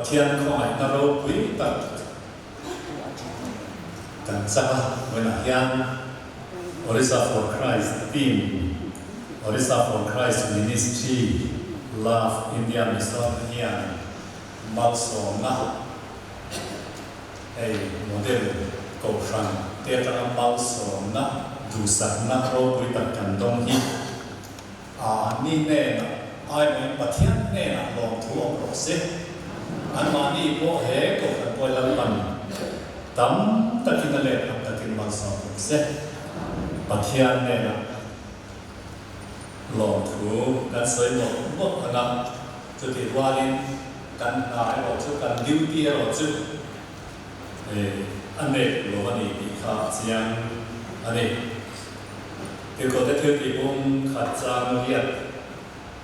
Pathian khawngaihna ropui tak kan chak a, vawiinah hian Orissa for Christ team, Orissa for Christ Ministry, Love India Mission hian malsawmna hei model kohhran te atanga malsawmna duhsakna ropui tak kan dawng hi A ni hnenah aiawhin Pathian hnenah lawmthu awm rawh se. Anmahni pawh he Kohhran pawi Lalpan tam takin a let ang takin malsawm rawh se. Pathian hnenah lawmthu kan sawi mawlh mawlh ang a, chutih rualin kan hna erawh chu, kan duty erawh chu a nek lo a ni tih kha a chiang a ni. Tirhkohte thil tih bung khat chang riat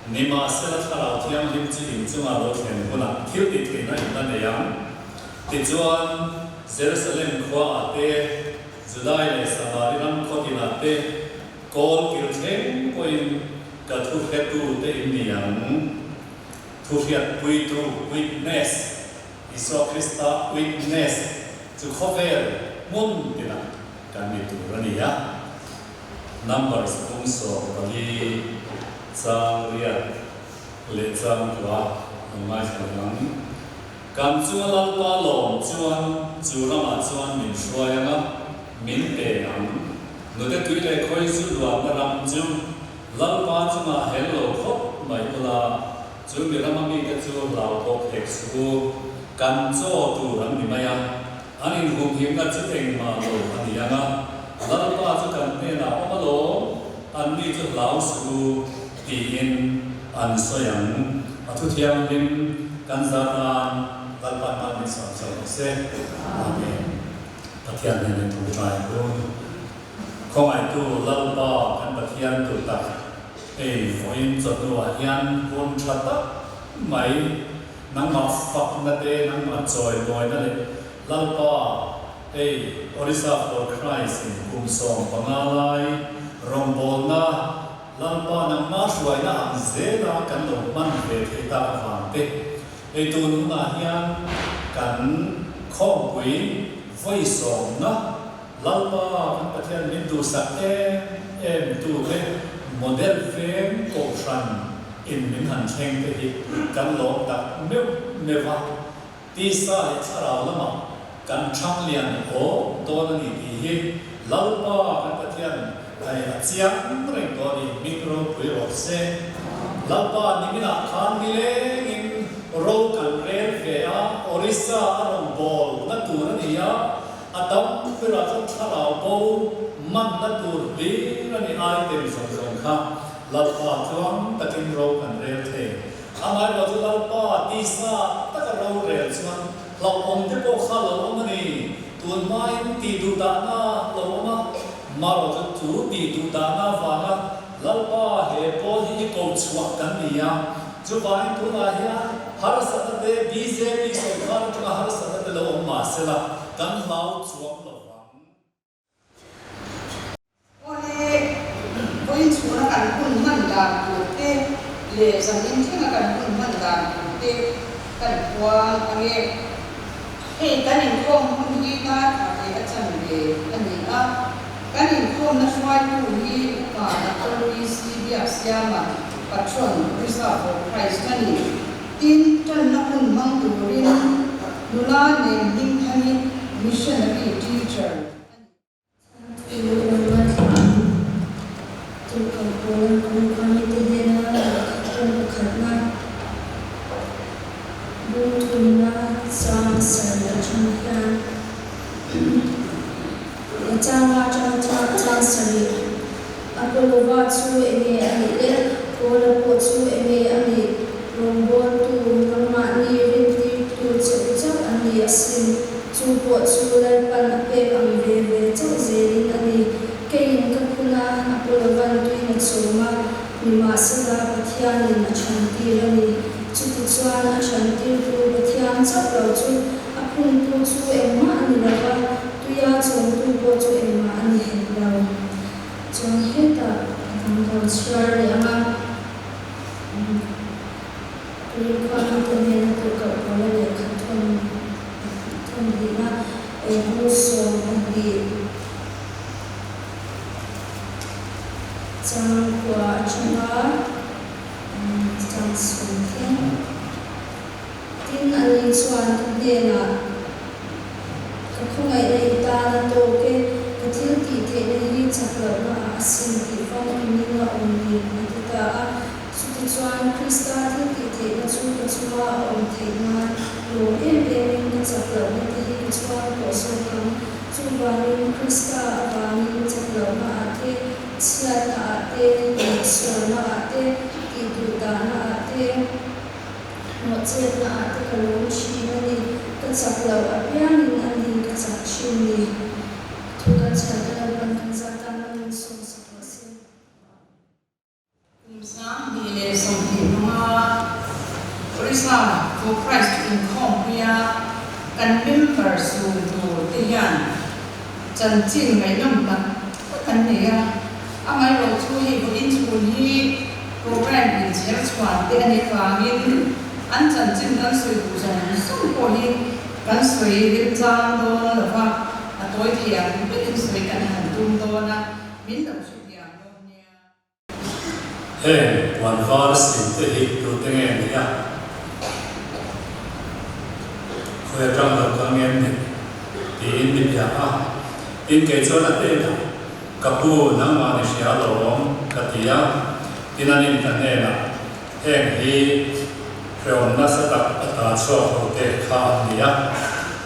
Nimahsela Thlarau Thianghlim chu in chunga lo thlen hunah thil tih theihna in la nei ang. Tichuan, Jerusalem khuaah te, Judai leh Samari ram khaw tinah te, kawl kil thleng pawhin ka thu hretu te in ni ang. Thu hriatpuitu, witness, Isua Krista witness chu khawvel hmun tinah kan ni tur a ni a. Numbers 14 chang riat leh chang kua lo ngaithla lo ang. Kan chunga Lalpa lawm chuan chu ramah chuan min hruai ang a, min pe ang. Nute tui leh khawi zu luanna ram chu Lalpa chungah hel lo khawp mai ula, Chu mi rama mite chu hlau bawk hek suh u, kan chaw tur an ni mai a, an inhumhimna chu engmah lo a ni ang a, Lalpa chu kan hnenah awm alawm, anni chu hlau suh u, tiin an sawi ang. A thu thianghlim kan zar nan Lalpa'n mal min sawm sawm rawh se. Amen. Pathian hnenah tawngtai u. Khawngaihtu Lalpa kan Pathian duh tak hei vawiin chawhnuah hian hun tha tak mai nangmah fakna te, nangmah chawimawina leh Lalpa hei Orissa for Christ in kum 15 lai rawngbawlna Lalpa nangmah hruaina ang zela kan lo hman ve thei tak avang te hei tun hunah hian kan khawmpui vawi sawmna Lalpa kan Pathian min duhsak em em tu te model veng kohhran in min han thleng te hi kan lawm tak meuh meuh a, tisa leh thlarau lamah kan thang lian awm dawn a ni tih hi Lalpa kan Pathian hei a chiang reng dawn i hming ropui rawh se. Lalpa niminah khan nilengin ro kan rel ve a, Orissa a rawn bawl na tur a ni a, A tam berah chuan thlarau bo manna tur hlir a ni ai tem zawng zawng kha Lalpa chuan takin ro kan rel thei. Amaherawh chu Lalpa tisa taka ro rel chuan hlauhawm te pawh kha lo awm a ni. Tun hmain tih duh dahna lo awm a, marawh chu chu tih duh dahna avanga Lalpa he pawl hi i ko chhuah kan ni a. Chuvangin tunah hian harsatna te bjp sawrkar atanga harsatna te lo awm mah sela kan hlau chuang lo vang. Awle, vawiin chhuna kan hun hman dan tur te leh zanin thlenga kan hun hman dan tur te kan puang ange. Hei kan inkhawm hun hi dar khat leh a chanve a ni a, kan inkhawmna hruaitu hi Upa Doctor PC Biaksiama, Patron, Reserve for Christ a ni. Tin, tanna hun hmang turin nula nen Hmingthani, Missionary Teacher a ni. Chu pawh chu Lalpan a pek ang ve ve chauh zelin a ni. Keiin ka phun a, Apollovan tuin a chawm a, nimahsela Pathianin a chhantir a ni. Chutichuan a chhantirtu Pathian chauh lo chu a phuntu chu engmah a ni lo va, tuia chawmtu pawh chu engmah a ni hek lo. Chuan hetah a dang lo chhiar leh ang a. Rinkhawmite hnena tirhkoh Paula lehkha. thawn thawn hlihna bung 12 chang kua atanga chang sawm thleng. Tin, ani chuan ka hnenah, Ka khawngaihna i tan a tawk e, ka thil tih theihna hi chak lohna ah a sin tih famkimin a awm ni, a ti ta a. Chutichuan, Krista thil tih theihna chu ka chunga a awm theih nan lawm em emin ka chak lohna te hi ka chhuang tawh zawk ang. Chuvangin, Krista avangin chak lohna ah te, chhiatna ah te, hnehsawhna ah te, tih duh dahna ah te, Hnawhchetna ah te ka lawm thin a ni, ka chak loh apiangin a ni ka chak thin ni. Thu kan chhiar te Lalpan kan za tan a min sawm sak rawh se. Kum 2025 Orissa For Christ inkhawmpuia kan member sun tur te hian chanchin ngaihnawm tak tak an nei a. Amaherawh chu hei vawiin chhun hi program inchher chhuan te a nih avangin an chanchin kan sawi duh zawng zawng pawh hi kan sawi remchang dawn lo va, a tawi thei ang berin sawi kan han tum dawn a, min lo hrethiam dawn nia. Heng puan var sin te hi tute nge ni a? Khawi atang lo kal nge ni? tiin mi bia a. Tin kei chuan a hnenah, Ka pu, nangmah ni hria alawm, ka ti a. Tin an in ka hnenah, Heng hi hreawm nasa tak a ta chhuak ho te kha an ni a.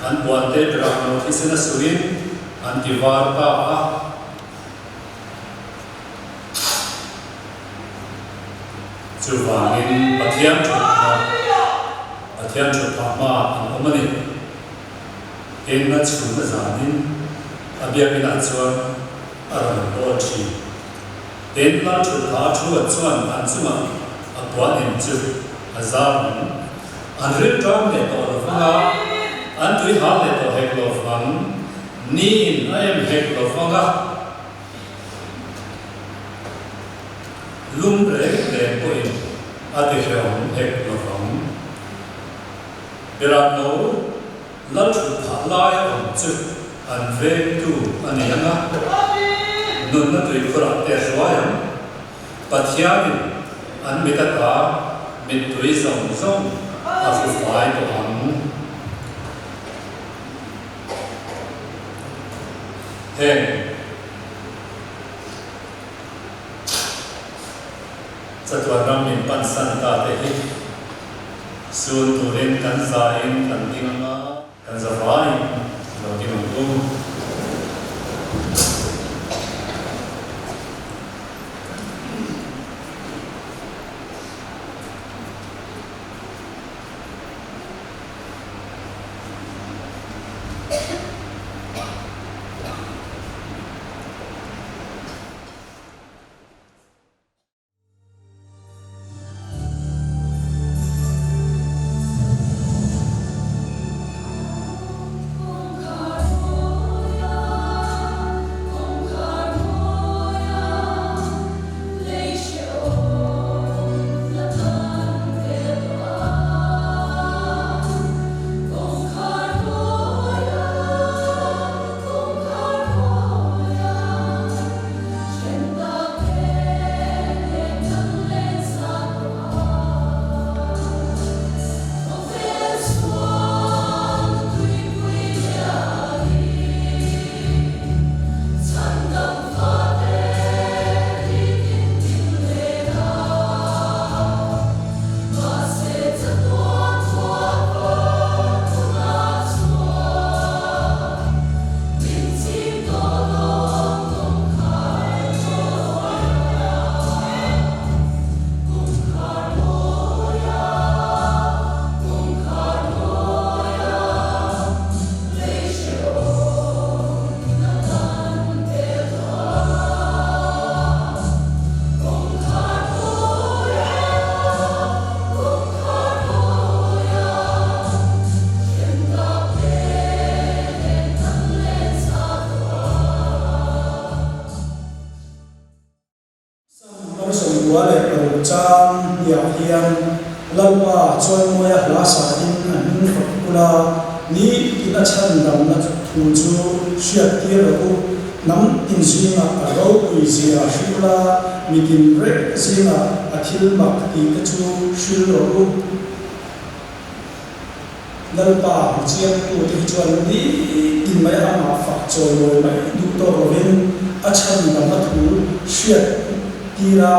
An puan te berah no thisen a suin an ti var ta a. Chuvangin Pathian thutna, Pathian thutna hmaah an awm a ni. Enna chhun a zanin a biakinah chuan a rawn bawl thin. Enna thutna a thu at chuan an chungah a puan in chu a zar ang. An rilṭam leh tawh lo vang a, an tui hal leh tawh hek lo vang, niin a em hek lo vang a. Lum reng reng pawhin a ti hrehawm hek lo vang. Beramno lal thut phah laia awm chu an vengtu a ni ang a, nunna tuikhurah te a hruai ang. Pathianin an mit ata mittui zawng zawng a hru fai tawh ang. Heng chatuan ram min pansan ta te hi sun turin kan zaiin kan ding anga, kan za vaiin lo ding ang u. Sam 96 chang hniah hian Lalpa chuan Mawia hla sain a hming fak ula, ni tin a chhandamna thu chu hriattir rawh u. Hnam tin zingah a ropui zia hrilh ula, mi tin reng zingah a thil mak tih te chu hrilh rawh u. Lalpa hmu chiangtute hi chuan ni tin mai amah fak chawimawi mai duh tawk lovin a chhandam a thu hriat tir a,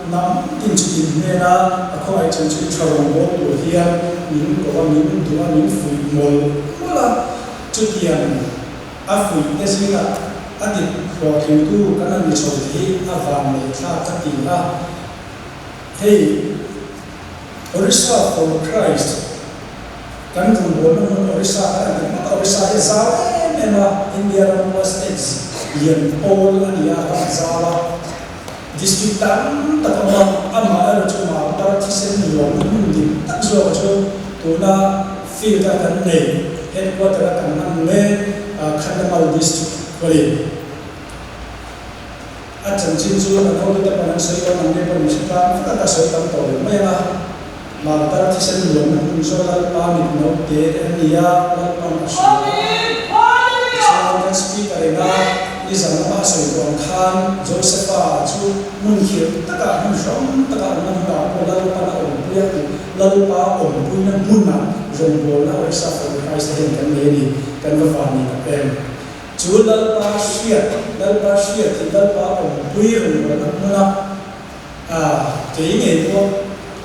hnam tin chu tin hnena a khawngaih chanchin tha rawn bawl tur hian min ko a, min duh a, min fuih mawlh mawlh a. Chutiang a fuih te zingah a dik hlawhtlingtu kan han ni chho te hi a vanneih thlak ka ti a. Hei. Orissa for Christ kan rawngbawlna hmun Orissa kan han ti hmak a, Orissa hi a zau em em a, India ram pawha states lian pawl a ni a, ram a zau a, district tam tak a awm a, amaherawh chu Mapar thisen luanna hmun dik tak zawk chu tuna field a kan nei headquarter a kan hman mek Khandamal district a ni. A chanchin chu kan hotute pawn an sawi dawn ang nge pawh ni hre tan vek a, ka sawi tam tawh lo mai ang a. Martar thisen luanna hmun zawh Lalpa mit no te te an ni a, Lalpa'n a hria a. Tichuan kan speaker in a nizan lama a sawi tawh ang khan Josepha chu hmun khirh takah hmun hram takah an la hmunah pawh Lalpa'n a awmpui a tih Lalpa awmpuina hmunah rawngbawlna Orissa for Christ te hian kan nei a ni, kan va van ni tak em. Chu Lalpa hriat, Lalpa hriat hi Lalpa awmpui rawngbawlna hmuna a kei ngei pawh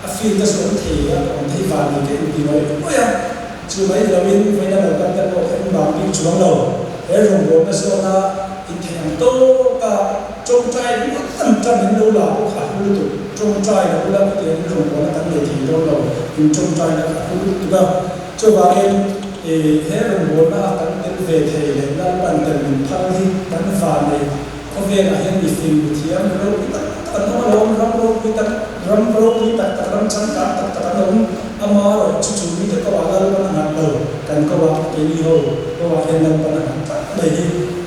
a field a zawm thei a, ka awm thei van ni ka inti ngawih ngawih a. Chu mai ni loin vawiina lo kal te pawh kha in vang bik chuang lo. He rawngbawlna zawna intheih ang tawka tawngtai ringawt tam tam in lo la pawh kha a hlu lutuk. Tawngtai lo ula khutiang in rawngbawlna kan nei thei dawn lo. In tawngtaina kha a hlu lutuk a. Chuvangin, he rawngbawlna a kan tel ve thei leh Lalpan tel min phal hi kan vanei khawvelah hian mifing mithiam mi ropui tak tak an awm alawm, ram ropui tak, ram ropui tak tak, ram changkang tak tak an awm. Amaherawh chu chu mite ko ah Lalpan a nghat lo, kan ko ah keini ho ko ah hian Lalpan a nghat tlat mai hi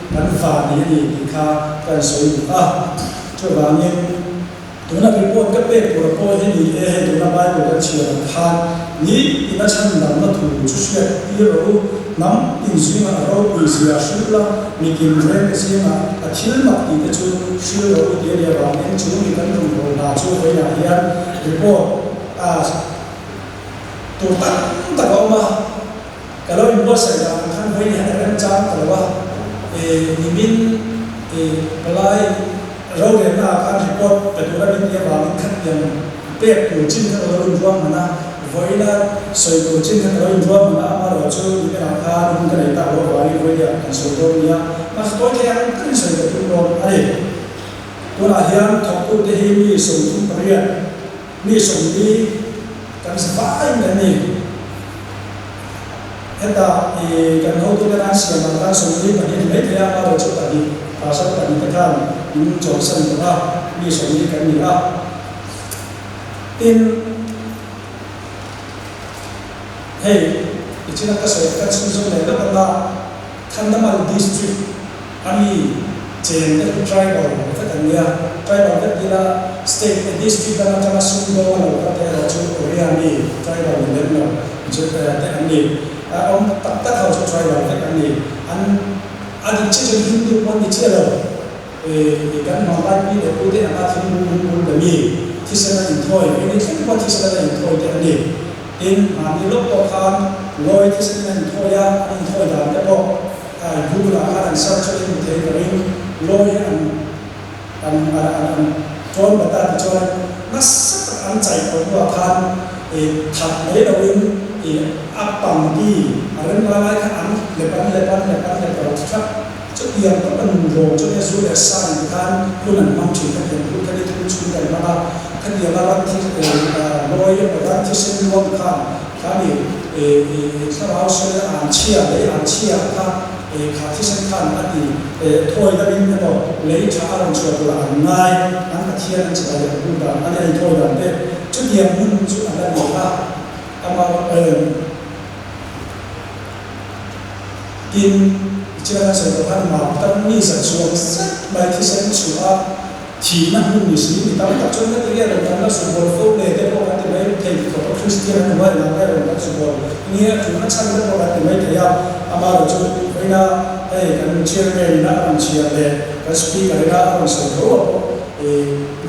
kan vanei a ni tih kha kan sawi duh a. Chuvangin. Tuna report ka pek tur pawh hi ni e, hei tuna Bible kan chhiar ang khan ni ina chhan damna thu chu hriat tir rawh u, hnam tin zingah a ropui zia hrilh la, mitin reng te zingah a thil mak tih te chu hrilh rawh u tih a nih avangin chu mi kan rawn bawl hna chu vawiinah hian report a tur tam tak a awm a, ka lo inbuatsaih dan ang khan vawiin hian a remchang ta lo a, nimin palai Rorelna ah khan report pe tura min tih avangin khatiang pek tur chin kha ka lo inruam hman a, vawiina sawi tur chin kha ka lo inruam hman a, amaherawh chu nimin ah khan hun ka nei tak loh avangin vawinia kan sawi dawn nia, mahse tawi thei ang takin sawi ka tum dawn a ni. Tunah hian thawktute hi mi 38, mi 40 kan zavaiin kan ni. Heta i kan hotute tan siam ang khan 42 ni mai thei a, amaherawh chu pahnih, pastor pahnih te khan min chawlhsan tawh a, mi 40 kan ni a. Tin, hei i china ka sawi ka chhunzawm leh lawk anga Khandamal District a mi cheng te chu tribal vek an nia, tribal vek ila state leh district dang atanga sumdawng a lo kal te erawh chu Korea mi tribal ni lem lo chu te an ni. A awm tak tak ho chu tribal vek an ni. An a dik chiah chuan Hindu pawh an ni chiah lo. Kan hmanlai pi leh pu te anga thil bul bul bul be mi thisen a inthawi, eng ni thleng pawh thisen a inthawi te an ni. Tin, mahni lawk pawh khan lawi thisen in a inthawi a, an inthawi dan te pawh Google ah khan an search a in thei ka ring. Lawi hi an an an an tawn bat a tichuan nasa tak an chai tawh hnuah khan that mai loin a pangti a rem lai lai kha an lep an lep an lep an lep ro thlap. Chutiang tak a nun rawng chu nia zu leh sa in ti khan hun an hmang thin khatiang hun kha ni thum chhung kan hmang a, khatiang a ran thi lawi emaw ran thisen luang khan kha ni thlarau sawi a an chhia lei an chhia kha kha thisen khan a ti thawi dam in emaw lei tha a rawn chhuah tur ah an ngai an Pathian an chibai an hun dan a nia in thawi dan te chutiang hun chu a la ni a amah Tin, i chhiat a sawi tawh khan mak tak mi zat chuang zet mai thisen chhuah a, Thihna hmun ni si, mi tam tak chuan heti nge rawn kan la subawl fo le te pawh kan ti mai thei ti khawp a, Kristian an awm a, engah nge rawn kan subawl nge a ṭulna chhan te pawh kan ti mai thei a, amaherawhchu vawiina hei kan chairman ina a rawn chhiar leh kan speaker ina a rawn sawi tho a pawh i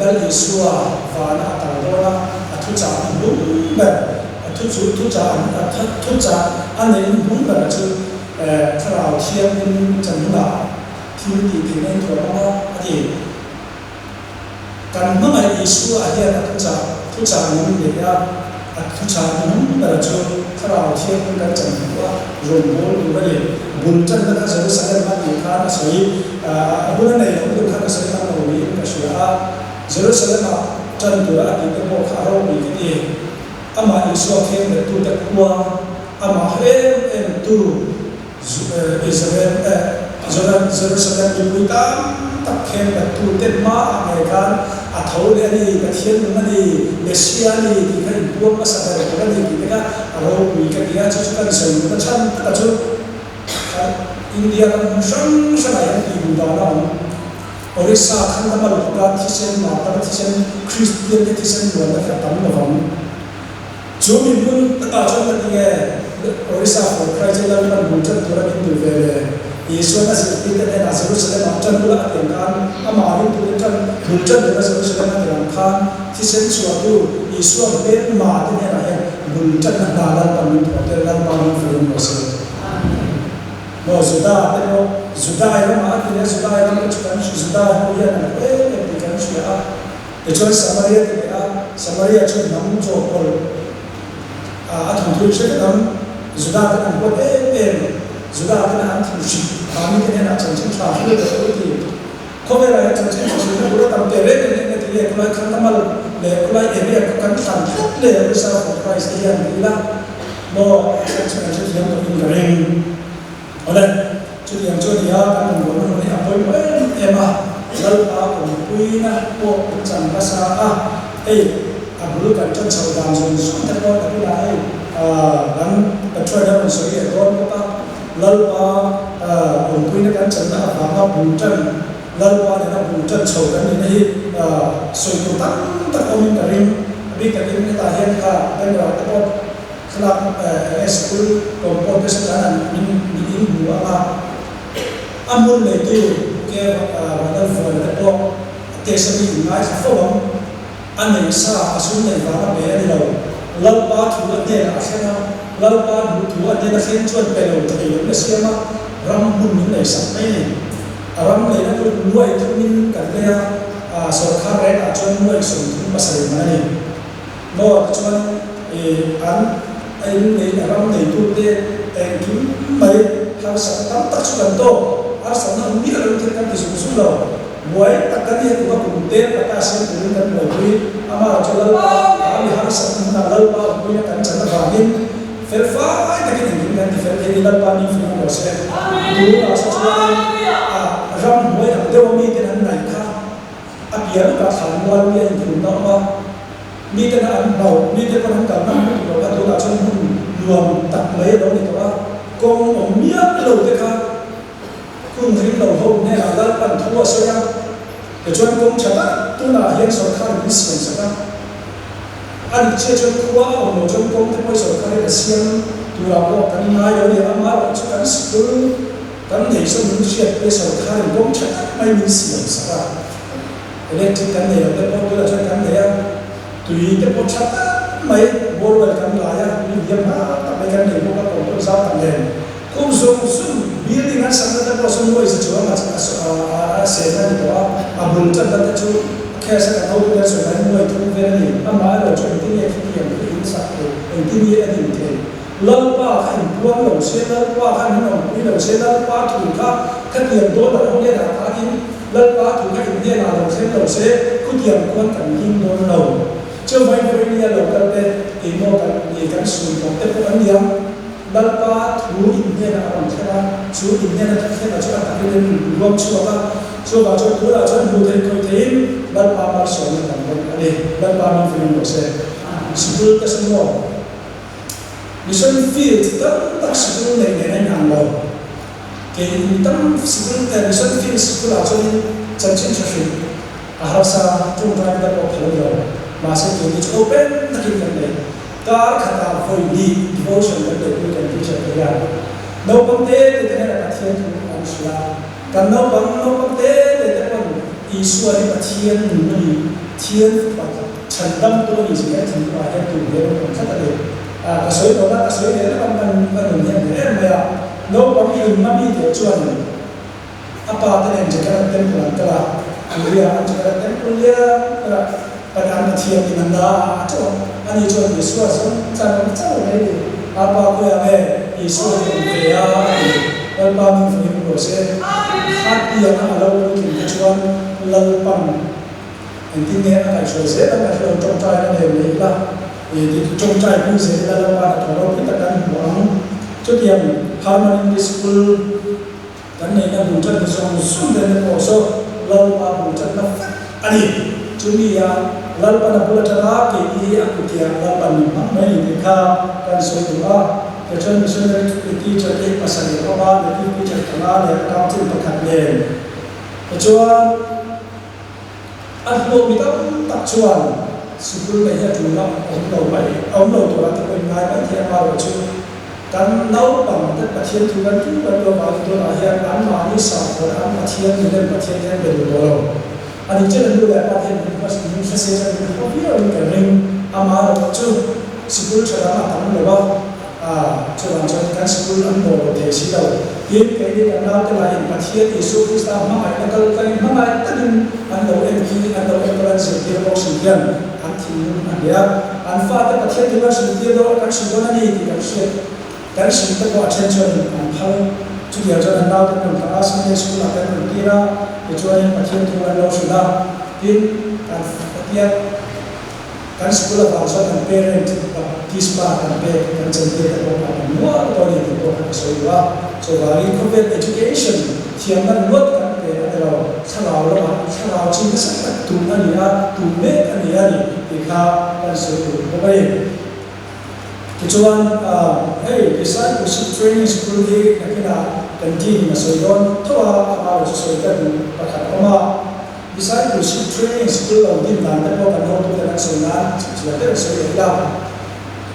Lal Isua vana a kal dawn a, a thuchah hnuhnung ber, a thu chu thuchah a thuchah a neih hnuhnung ber chu Thlarau Thianghlim chan hunah thil tih theihna in thuam ang a, a ti. Kan hmangaih Isua hian a thuchah thuchah min nei a, a thuchah hnuhnung ber chu Thlarau Thianghlim kan chan hmuh a, rawngbâwl tur a ni. Bul ṭanna kha Jerusalem a tih khan a sawi, a hun a nei loh lutuk khan a sawi tam lo niin ka hria a. Jerusalem-ah ṭan tura a tihte pawh kha a ropui ka ti. Amah Isua khengbetute khua, amah em em tu Israel Jerusalem mipui tam tak khengbettu te hmaah ngei khan a tho leh a ni, Pathian nung a ni, Messiah a ni tih kha inpuang hmasa ber tur a ni tih te kha a ropui ka ti a, chu chu kan sawi duhna chhan taka chu India ram hmun hrang hrangah hian tih duh dan a awm. Orissa khan lama lawka thisen Martar thisen Kristian te thisen luanna kha a tam lovang. Chu mi hmun takah chuan ka ti nge, Orissa for Christ hi Lalpan bul ṭan tura min duh ve le? Isuan a zirtirte hnenah Jerusalem-ah ṭan bula a tiang khan, amah ringtute ṭan bul ṭan tura Jerusalem a tiang khan, thisen chhuahtu Isua hmelma te hnenah hian bul ṭanna hna Lalpan min thawh tel, Lalpa min fuih emaw se. Maw Juda te pawh Judai ramah a ti leh a, Judai ram chu kan Judai ho hian an haw em em tih kan hria a. Tichuan Samaria ti leh a, Samaria chu hnam chawhpawlh a thawnthu in hre vek ang. Juda ten an huat em em, Juda ten an thin hrik vangin te hnenah chanchin tha hrilh leh ul ti. Khawvelah hian chanchin tha hrilhna bul a tam teh reng reng eng nge ti nge khulai Khandamal leh khulai area kha kan thlan tlat le Orissa for Christ te hian ti ila maw chanchin an hrethiam tawh in ka ring. Awle, chutiang chu a ni a, kan rawngbawlna hmun hi a pawimawh em em a, Lalpa awmpuina pawh kan chan nasa a, hei a bul kan ṭan chhoh dan zawng zawng te pawh nakinah hei kan Pathian a rawn sawi leh dawn bawk a, Lalpa awmpuina kan channa avanga bul ṭan, Lalpa nena bul ṭan chho kan nihna hi sawi tur tam tak awmin ka ring, a bik takin hetah hian kha camera te pawh. Thlalak enge sikul compound te satan an min min in hmu ang a, a hmun neitu ke Vanal Vuana te pawh a test a mi in ngaithla fo ang. A nei sa a sum nei vang a pe a ni lo. Lalpa thu a hnenah a thleng a, Lalpa hmuh thu a hnena thleng chuan pe lo thei lo in a siam a, ram hmun min nei sak mai ni. A ram neihna chu nuai thumin kan lei a, sawrkhar reng ah chuan nuai 37 man a ni. Maw tichuan i an a in nei a ram neitute engkim mai harsatna tam tak chu kan tawk, harsatna awm miah loin thil kan ti zung zung lo. Buai tak kan ni tuk a kum te pata siam turin kan buaipui. Amah chu Lalpa a mi harsatna hmunah Lalpa awmpuina kan chan avangin fel fai takin engkim kan ti fel thei ni Lalpa mi fing emaw se. Tunah saw chuan a ramhnuai ang deuha miten an ngaih kha A pian ka thlan mual mi a inthunna awm a, miten a an bauh, mite pawn an kalna hmun tur lo kha tunah chuan hmun nuam tak mai a lo ni tawh a, kawng awm miah lo te kha hun ring lo ho hnenah Lalpan thu a sawi a, tichuan kawng tha tak tunah hian sawrkharin min siam sak a, a nih chiah chuan khua a awm lo chuan kawng te pawh hi sawrkharin a siam turah pawh kan ngai lo a ni, amaherawhchu chu kan sikul Kan nei saw min hriat te sawrkharin kawng tha tak mai min siam sak a, electric kan nei lo te pawh tunah chuan kan nei a, tui te pawh tha tak mai borewell kan lai a, tui hniam hma tak mai kan nei bawk a, kawng pawh zau tak nen kum zawng zawng building an sakna te pawh saw nuai za chuang a a sen a ni tawh a, a bul tanna te chu cash a kan hotu te sawi mai nuai thum vel a ni, amaherawhchu engtin nge khitiang khi in sak thei, engtin nge a din thei. Lalpa kha inpuang lo se, Lalpa kha min awmpui lo se, Lalpa thu kha khatiang dawn a lo hnenah khanin Lalpa thu kha inhnenah lo thleng lo se, khutiang khuan kan him dawn lo. Chuvai vawinia lo kal te, engmaw kan ni kan sun tawh te pawh an ni ang. Lalpa thu inhnenah a rawn thleng a, chu inhnena thu thlenga chu a takin an inruam chhuak a, chuvang chuan tunah chuan hmuh theih khawih theihin Lalpa malsawmna kan rawn a ni. Lalpa min fuih rawh se. Sikul te saw maw? Mission field tam tak sikul neih nen a inang lo. Kei tam sikul eh mission field sikulah chuanin chanchin tha hrilh A harsa ṭawngṭai te pawh phal lo. Mahse keini chu open takin kan nei. Kar khatah vawi hnih devotion kan neihpui kan teacher te hian naupang te te te hnenah Pathian thu an hrilh a. Kan naupang naupang te te te pawn Isua hi Pathian nung a ni, Thian fapa chhandamtu a ni zia hian thinlungah hian tum hle rawh kan tlat a ni. Ka sawi tawh na, ka sawi leh lek ang kan ka nun hian hle em mai a. Naupang hlimna mite chuanin a pa te nen Jakaran Temple an kal a, Korea an Jakaran Temple lian berah Pathian Pathian in an la a a teuh a. Ani chuan Isua zawng char char mai ni. A pa khawiah nge Isua hi awm ve a a ti. Lalpa min vawiin rawh se. Khatianga a lo puitling te chuan Lalpan engtin nge a kaihhruai zel ang a hre lo tawngtaina nen nei ila. Dik tawngtai pui zel ila Lalpa hnathawh ropui tak kan hmu ang. Chutiang Harman English School kan neihna bul tan zawng zawng te pawh saw Lalpa bul tanna vek a ni. Chumi a Lalpan a bul atanga keini hi a kutiang Lalpan min hmang mai ni tih kha kan sawi duh a. Tichuan Missionary Teacher te hi pasarih a awm a, Native Teacher panga leh Accountant pakhat nen. Tichuan. A hlawh mi tam tak chuan sikul nei hi a tul a awm lo mai, awm lo tura te pawhin ngai mai thei a, amaherawh chu kan naupang te Pathian thu kan tu kan lo vangin tunah hian anmahni sakhawn an Pathian ni lem Pathian hian be duh tawh lo a ni. Chen an nu leh pa te hian min hma min hre se chuan min hma viauin ka ring, amaherawh chu sikul tha dang a tam lo a. A, chuvang chuan kan sikul an bawh lo thei si lo. Tin, keini kan naute lahin Pathian Isua Krista hmangaihna kal tlangin hmangaih takin an lo en khi, an lo enkawl an zirtir bawk si hian an thinlung a hle a. An fate Pathian thu kan hrilhtir dawn, kan hrilh dawn a ni tih kan hriat, kan hrilh te pawh a then chuanin an phal. Chutiang chuan an naute an rawn tlang a, Sunday School ah te an rawn tir a, tichuanin Pathian thu an lo hrilh a. Tin, kan Pathian. Kan school avang chuan kan parent baptisma kan pek kan chantir te pawh kha kan nual tawh a ni tih pawh kha ka sawi duh a. Chuvangin khawvel education thiamna ringawt kan pe a ni lo, thlarau lamah thlarau chi nasa tak tum a ni a, tum mek a ni a ni tih kha kan sawi duh bawk a ni. Tichuan hei discipleship training school hi nakinah kan team in a sawi dawn tho a, amah erawh chu sawi ka duh pakhat awm a. Discipleship training sikul lo din dan te pawh kan hotute kan sawi nan chipchiar deuh sawi leh ila.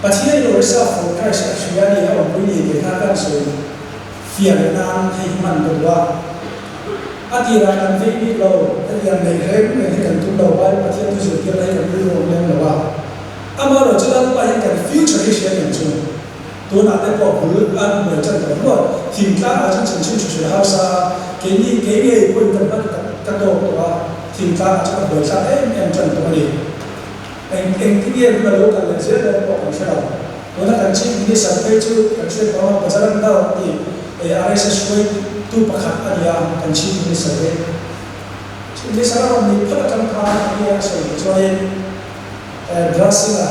Pathian in Orissa for Christ a hria a ni a awmpui ni tih kha kan sawi fiah leh nan hei hi hman ka duh a. A tirah kan vei bik lo, hetiang neih reng reng hi kan tum lo, Bible Pathian thu zirtirna hi kan rilru awm lem lo a. Amaherawhchu chu Lalpa hian kan future hi hria nen chu. Tunah te pawh bul an hmuai chan tawh hluat. Thingtlang ah chuan chhunchhun hruhhril harsa a, keini kei ngei pawhin ka hman tak ka tawk tawh a, thingtlang ah chuan a buaithlak em em tan tawh a ni. Eng engtin nge hun a lo kal leh zel dawn pawh kan hre lo. Tuna kan Chief Minister phei chu kan hriat tawh a, Bajrang Dal tih RSS hruaitu pakhat a ni a, kan Chief Minister hi. Chief Minister a rawn nih phawt atang khan a ni a sawi chuanin Brazil-a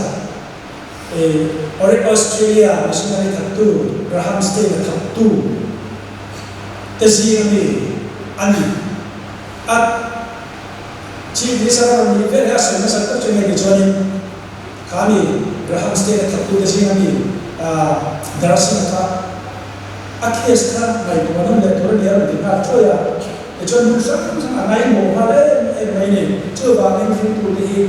Australia missionary thattu Graham Stein-a thattu te zing ami a ni. A Chief Minister a rawn nih vel hi a sawi hmasa tak chu nge ni chuanin kha mi Graham Stein-a thattu te zing ami Darcy-a kha a case kha ngaihtuah nawm leh tur a ni a rawn ti nghal thuai a. Tichuan hmun hrang hrang a ngaihmawh nghal em em mai a ni. Chuvangin ringtute hi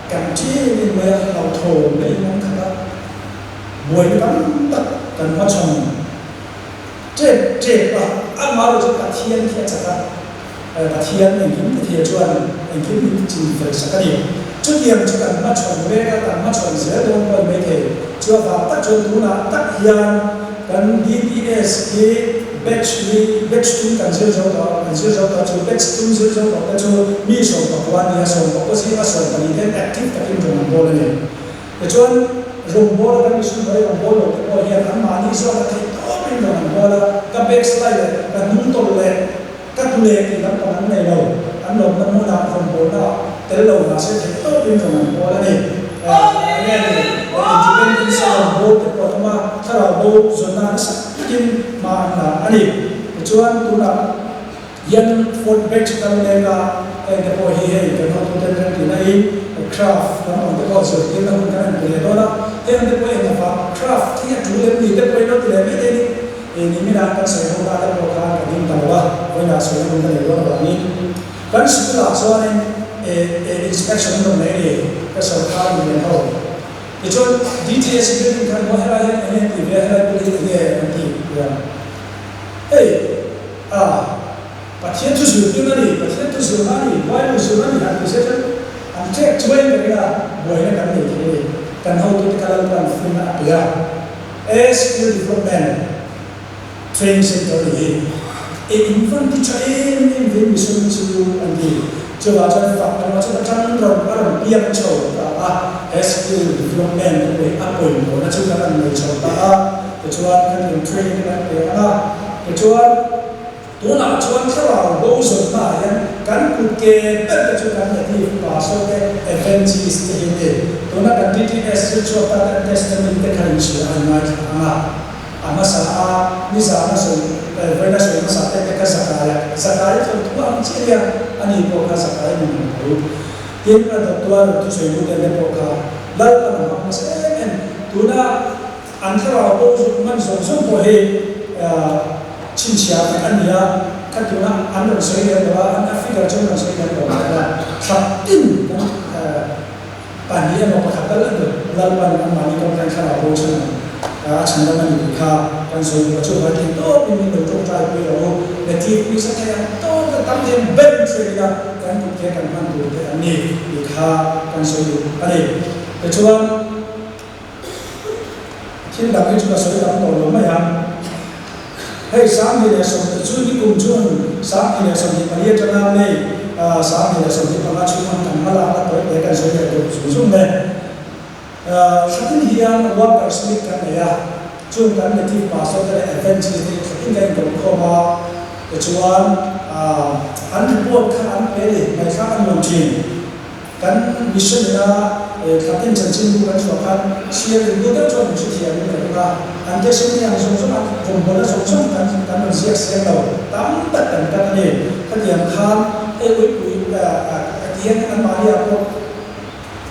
Kan ṭin in mai a hlauhthawn na in an khat a, buaina tam tak kan hmachhawn ṭep ṭep a, amah erawh chu Pathian khi a chak a, Pathian engkim ti thei chuan engkim min chin fel sak a ni. Chutiang chu kan hmachhawn mek a, kan hmachhawn zel dawn pawh a ni maithei. Chu avang tak chuan tunah tak hian kan DPS hi Batch hi batch tum kan zir zo tawh a, kan zir zo tawh chu batch tum zir zo tawh te chu mi 14 a ni a, 14 zinga 14 ten active takin rawn an bawl a ni. Tichuan rawngbawla kan mihring hnuai rawngbâwl lo te pawh hian anmahni zawk a theih tawpin rawn an bawl a, ka backslide leh ka hnung tawlh leh ka tlu leh tih lampang an nei lo, an lawmna hmunah rawngbawlna ah tel lo mahse theih tawpin rawn an bawl a ni. Enge ni independence a rawngbâwl te pawh an awm a, thlarau bo zawnna nasa. Takin hma an la a ni. Tichuan tunah hian fourth batch kal mek a, heng te pawh hi hei kan hotute rem tih laiin craft lampang te pawh zirtirna hun kan han pe leh dawn a, heng te pawh eng avang craft hi a tul em ni te pawh in lo ti leh mai thei ni. Niminah kan sawi ho na te pawh khan ka ding ta lo a, vawiinah sawina hun ka nei dawn avangin. Kan sikul ah chuanin inspection an rawn nei a ni, ka sorkar milian ho. Tichuan DTS building khan maw helai hian enge an tih ve a, helai building enge an tih ve a. Hei a Pathian thu zirtir a ni, Pathian thu zirna a ni, Bible zirna a ni han ti se chuan an tlek chuai ka ring a, buaina kan nei thei a ni. Kan hotute kha Lalpan finna a pe a, Skill Development Training Center a ni hi. E in van ti tha em em ve mission chu an ti. Chuvah chuan fak an awm chuan atang rawn a rawn piang chho ta a, he skill development te pawh hi a pawimawhna chu kan rawn nei chho ta a, tichuan kan in training te kan pe ang a, tichuan tunah chuan thlarau bo zawnna ah hian kan kut ke ber te chu kan native pastor te evangelist te hi an ni. Tuna kan DTS zir chhuak ta te an testimony te kha inchhir an ngaithla ang a. A hmasa a, nizana sawi, vawiina sawi hmasa te te kha Zakaia, Zakaia thawnthu ang chiah hian ani pawh kha Zakaia nun ang tho. Tin, a dawttua rawn thusawi lut en te pawh kha Lalpan a hmang hmasa em em. Tuna an thlarau bo zuk man zawng zawng pawh hi chhinchhiah vek a ni a, kha tuna an rawn sawi lem lo a, an a figure chu an rawn sawi lem lo ang kha thla tin kan Pahnih emaw pakhat tal a ni, Lalpan anmahni kawng khan thlarau bo chhan ang a chhandam a ni tih kha kan sawi duh a, chuvai thei tawpin min lo tawngtai pui rawh u, Native pui sa thei ang tawp te tam hian ber in hriat ila kan kut te kan hman tur te an ni tih kha kan sawi duh a ni. Tichuan thil dang hi chu ka sawi dang tawh lo mai ang. Hei 2020 chu nikum chuan 2024 atanga May 2025 chhunga kan hma lakna tawih te kan sawi leh deuh zung zung mai. Thlatin hian Workers Meet kan nei a, chung kan native pastor te leh Adventist te thlatin kan inkawmkhawm a, tichuan an report kha an pe a ni, ngaihthlak a nuam thin. Kan mission ina thlatin chanchinbu kan chhuah khan chhiar in bu deuh chuan min hrethiam in ka ring a, an testimony ang zawng zawng an rawngbawlna zawng zawng kan kan rawn ziak siam lo tam tak kan kat a ni. Khatiang khan hei uipui ka ti hian anmahni ah pawh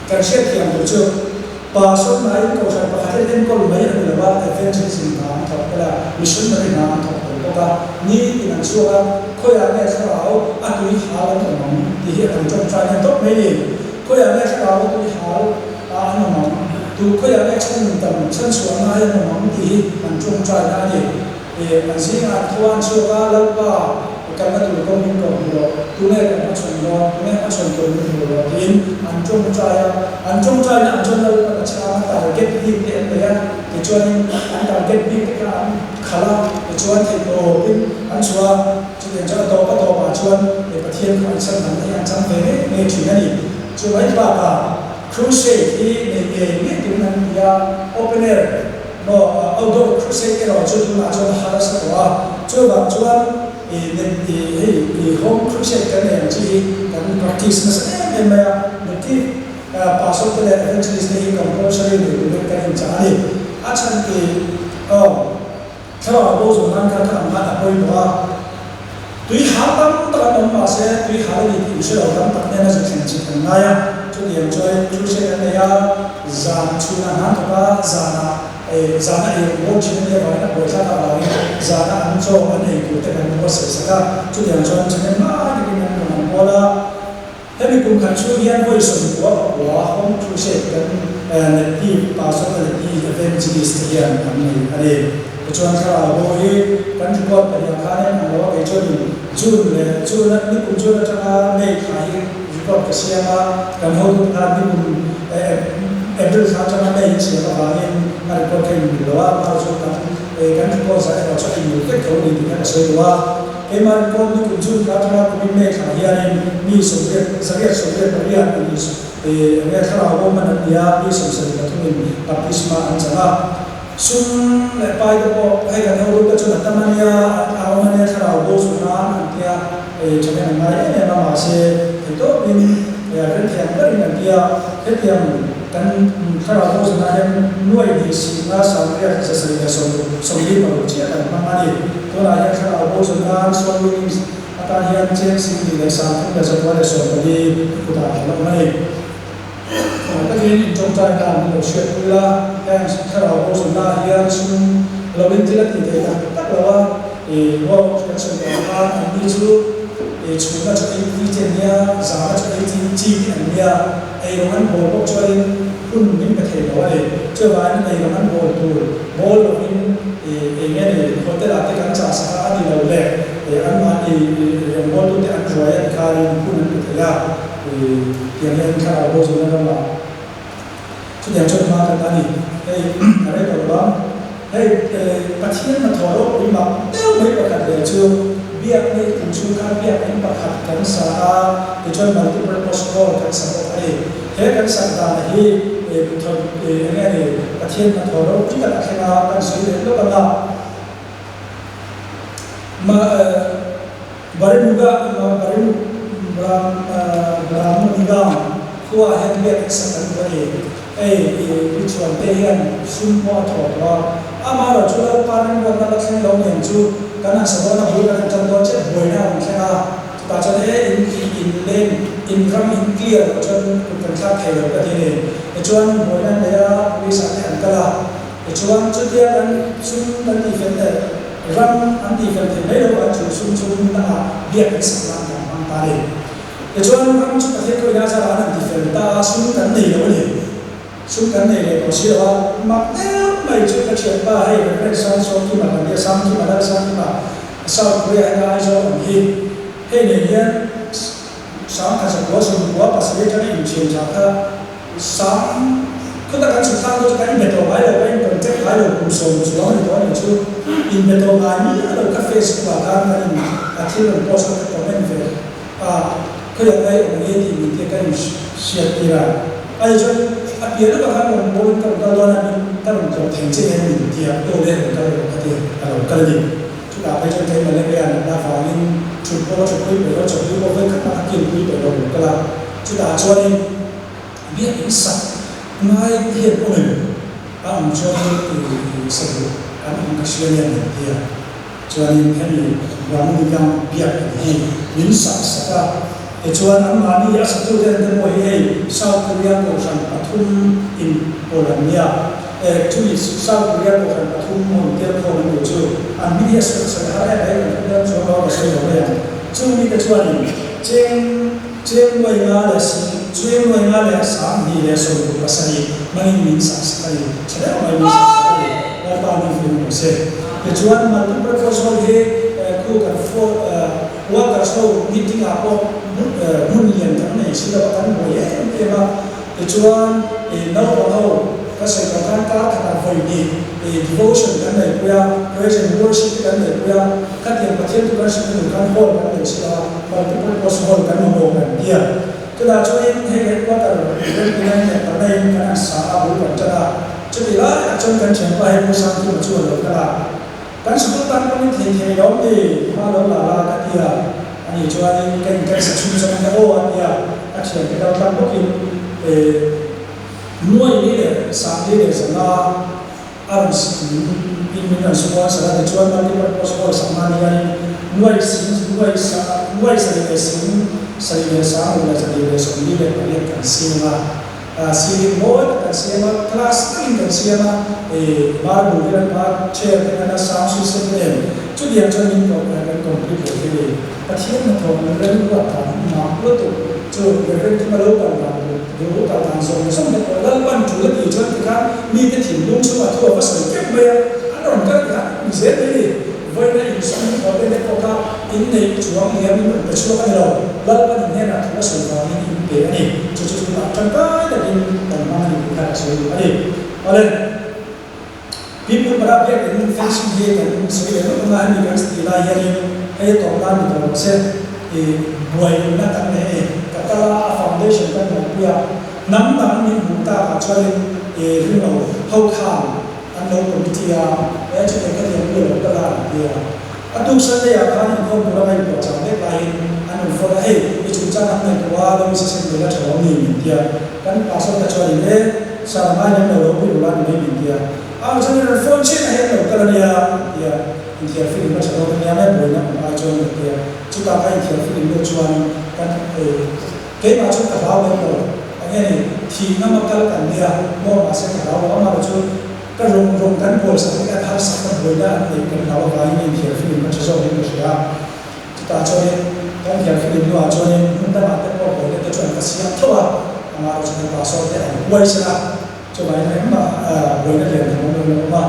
kan hriatthiam tur chu Pastor hnaiin kohhran pakhat hian enkawl mai a ni lo a, evangelism hna an thawk tel a, missionary hna an thawk tel bawk a, nitin an chhuak a, khawiah nge thlarau a tui hal an awm ang tih hi an tawngtai hian tawp mai a ni. Khawiah nge thlarau a tui hal a an awm ang, tu khawiah nge chhan tam chhan chhuah ngai an awm ang tih hi an tawngtai na a ni. An zingah an tho a, an chhuak a, Lalpa, kalna tur kawng min kawh hmu rawh, tunge kan hmachhawn dawn, tunge hmachhawn tur min hmu rawh tiin an tawngtai a. An tawngtaina ang chuan Lalpan a chhang a, target bik te an nei a, tichuanin an target bik te kha an khalh a, tichuan theihtawpin an chhuah a, chutiang chuan a tawp a tawpah chuan Pathian kha an chhan dangte hi an chang ve ngei ngei thin a ni. Chu mai bakah crusade hi nei ngei ngei turin an ti a, open air, Maw outdoor crusade erawh chu tunah chuan a har asa tawh a, chuvang chuan i net i hei i home crusade kan nei ang chi hi kan practice nasa em em mai a, native pastor te leh evangelist te hi compulsory nei turin kan inchah a ni. A chhan i aw thlarau bo zawng nan khan ka ang khan a pawimawh a, tui hal tam tak an awm mahse tui hal a ni tih inhre lo tam tak nen a zu thleng chit kan ngai a, chutiang chuan crusade an nei a, Zan chhunah hna thawk a, zanah eh zana ei an bawl thin a nia vangin a buaithlak avangin zana an chaw an ei tur te kan buatsaih sak a, chutiang chuan thahnem ngai takin an rawn an bawl a. Hemi kum khat chhung hian vawi 90 pakua Home Crusade kan Native Pastor te leh Pi Evangelist te hian an nei a ni. Tichuan thlarau bo hi kan record pahnih ah khanin ang lo a, kei chuanin June leh June nikum June atanga May thla hi Record ka siam a, kan hotute khan nikum April thla atanga May in siam avangin a record kha inmil lo a, amah chu kan kan record zah erawh chu a inmil vek tho a ni tih kha ka sawi duh a. Keimah record nikum June thla atanga kumin May thla hianin mi sawmriat zariat sawmriat pariat a ni enge thlarau bo hman an ni a, mi 73 in baptisma an chang a. Sum leh pai te pawh hei kan hotute chuan a tam a nia, a awm a nia thlarau bo chu nan an tia. Ei tha hian an ngai em em a, mahse thei tawpin renthiam berin an ti a, hetiang kan thlarau bo zanah hian nuai hnih sihna sangriat 736 chiah kan hmang a ni. Tunah hian thlarau bo zan soul winnings atan hian cheng 21,314 kutah kan awm a ni. Khawngaih takin intawngtai dan min lo hriat pui la, heng thlarau bo zanah hian sum lo in thil a tih theih tak tak lo a, i work kan sawi tawh ang khan anni chu Chhuna chu ei chi chi an nia, zana chu ei chi chi te an nia, eirawng an bawl bawk chuanin hun min pe thei lo a ni. Chuvangin eirawng an bawl tur bawl lovin eng nge ni hotel ah te kan chah sak a, a ni lo le anmahni rawngbawltute an ruai a ni khanin hun an pe thei a, tiang hian thlarau bo zawhna ramah chutiang chuan hma kan la a ni. Hei a rei tawh lo ang. Hei Pathian hnathawh ropui mak deuh mai pakhat leh chu biak ni kum chhung khan biakinn pakhat kan sa a, tichuan multipurpose hall kan sa bawk a ni. He kan sak dan hi eng nge ni Pathian hnathawh ropui tak a thleng a, kan sawi leh lawk ang a. Ma Barimuga Barim Brahmunigang khuaah hian biakinn sak kan duh a ni. Hei i pi chuan te hian sum pawh a thawh tawh a, amaherawh chu Lalpa ringruatna la thleng lo nen chu kan han sa dawn a, bul kan han tan dawn chiah buaina a rawn thleng a, chutah chuan e in in leng in ram in clear loh chuan kut kan thlak thei lo ka ti a ni. Tichuan buaina an nei a, police ah te an kal a, tichuan chutia kan sum kan tihfel leh ram an tihfel thei mai lo a, chu sum chu hmun dangah biak in sak nan kan hmang ta a ni. Tichuan, ram chu Pathian kawina zarah an han ti fel ta a, sum kan nei lo a ni. Sum kan nei leh tawh si lo a, mak deuh mai chu ka thianpa hei Reverend Sangsawmkima kan tia, Sangkima, Lal Sangkima, South Korea hena Aizawl awm hi, hei nen hian Sangkhaza kua sawmkua pasarih atanga inthian tha kha Sang khawta kan chhuk thlak dawn chu kan inbe tawh ngai lo, ka in contact ngai lo kum sawm chuang a ni tawh a nih chu. Inbe tawh ngai miah lo ka Facebook ah khan kan in a thil rawn post kha ka comment ve a, khawiah ngai awm nge tih min tia ka in hriat tir a. A ni chuan a piah lawkah khan rawn bawlin ka rawn kal dawn a, min ka rawn tlawh thei che hian min tia aw le rawn kal rawh ka ti a lo kal a ni. Chutah phei chuan kei malaria natna avangin thut pawh ka thutpui peih lo, chawpui pawh vek khat mah ka kilpui peih lo rawn kal a. Chutah chuanin biak in sak ngai hian awm em? A awm chuanin i sa duh an awm ka hria nia min ti a. Chuanin hemi Ramnikang biak in hi min sak sak a. Tichuan anmahni a satute an te pawh hi hei South Korea kohhran pathum in pawl an nia. Chumi South Korea kohhran pathum hawn tel khawm an nih chu an hming hi a sawi sawi har em mai kan hre dawn chuang lo ka sawi lo mai ang. Chung mite chuanin cheng Cheng nuai nga leh si, Cheng nuai nga leh sang hnih leh 67 hmangin min sak sak a ni. Tha deuh mai min sak sak a ni. Lalpa ni fim rawh se. Tichuan multipurpose hall hi khu kan workers ho meeting ah pawh hmun lian kan nei si lo a, kan buai em em a. Tichuan naupang ho ka sawi tawh khan kar khatah vawi hnih devotion kan neihpui a, praise and worship te kan neihpui a, khatiang Pathian thu kan hrilh tur khan hall kan nei si lo a, multipurpose hall kan mamawh kan ti a. Chutah chuanin hei headquarter Rempunain leh Parnain kan han sa a, bul kan tan a. Chutih lai tak chuan kan thianpa hei Pu Sangkima chu a lo kal a. Kan sikul tan pawhin thei thei lo ni, hma lo la la ka ti a, ani chuanin ka in kan sa chhung zawng te aw a ti a, a thiante kal tlang bawkin nuai ni leh sangli leh zanga a rawn in min rawn sponsor a, tichuan multipurpose hall sakna ni hianin nuai sing nuai sa nuai sarih leh sing sarih leh sang leh zarih leh sawmli leh pariat kan siam a. Ceiling mawi tak kan siam a, class takin kan siam a, marble hi an hma chair te khan a sound system te nen chutiang chuan min koh kan complete lo hi ni. Pathian hnathawh min remruat dan hi mak lutuk chu Reverend Kima lo kal dan tur lo kal dan zawng zawng te pawh Lalpan tul a tih chuan tikhan mite thinlung chungah thu a va sawi kep mai a, an rawn kal tikhan mi zel mai ni. Vawiina insum hnathawh te te pawh kha inneih chuang liam in rawn pe chhuak a ni lo. Lalpan in hnenah thu a sawi vangin in pe a ni. Chu chu tunah tangkai takin kan hmang a ni tih kha ka sawi duh a ni. Awle, People para biak in fencing hi kan sawi leh lawk ang a, hemi kan ti lai hianin hei a tawp nan ni tawh lo se, i buaina kan nei a ni. Ka kal a, a foundation kan buaipui a, hnam dang min hmuh takah chuanin i ring lo ho khan An lo committee a, he chutiang ka thiam pui lo ka la an ti a. A tuk Sunday ah khan inkhawm tura ka inpuah chang vek laiin an rawn phone a, hei i chungchang an ngaihtuah a, lo i saseng ve la tha lo ni min ti a. Kan pastor te chuan in e, sir a ngai lem lo, lo pui ru la ni mai min ti a. A chuan i rawn phone chin a hei an lo kal a nia an ti a, inthiar filim la tha dawn a nia mai buaina awm ai chuan ka ti a. Chutah ka inthiar filim deuh chuan kan Keimah chu ka hlau lem lo. Eng nge ni, thih ngam a kal kan nia, maw mahse ka hlau lo. Amah chu ka rum rum kan buai sak hi kan harsak na buaina an neih kan hlau avangin inthiar film ka tha zawk in ka hria. Chutah chuanin. Kan thianghlim hnuah chuanin hmun dangah te pawh buaina te chu an va siam tho a, amaherawhchu chu kan pastor te an huaisen a, chuvangin engmah buaina lian tham awm lo awm a.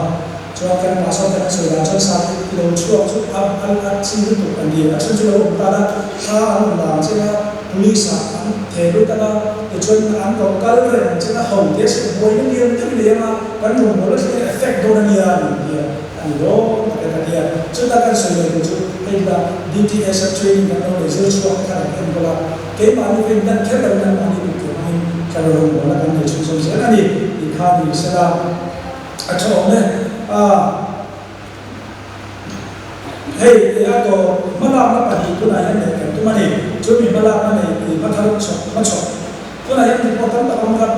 Chuan kan pastor te an sawi dan chuan sa i lo chhuak chu a a chi lutuk an ti, a then chu lo awm tan a, thla an rawn la ang che a, police ah an theh lut ang a, tichuan an rawn kal reng ang che a, ho te se buaina lian deuh i nei ang a, kan rawngbawlna thleng in effect dawn a nia an ti a. A ni dawn tak e ka tia. Chuta kan sawi leh tur chu hei la DTS a training kan lo nei zir chhuak te khan an enkawl a, keimahni pawhin dan kher loin anmahni duh tur hmangin thlarau rawngbawlna kan nei chhunzawm zel a ni tih kha ni sela a tha awm e. A hei e a tawp hmalakna pahnih tunah hian neih kan tum a ni. Chu mi hmalakna nei tih hmathar chhawk hmachhawk tunah hian report tam tak awm kha.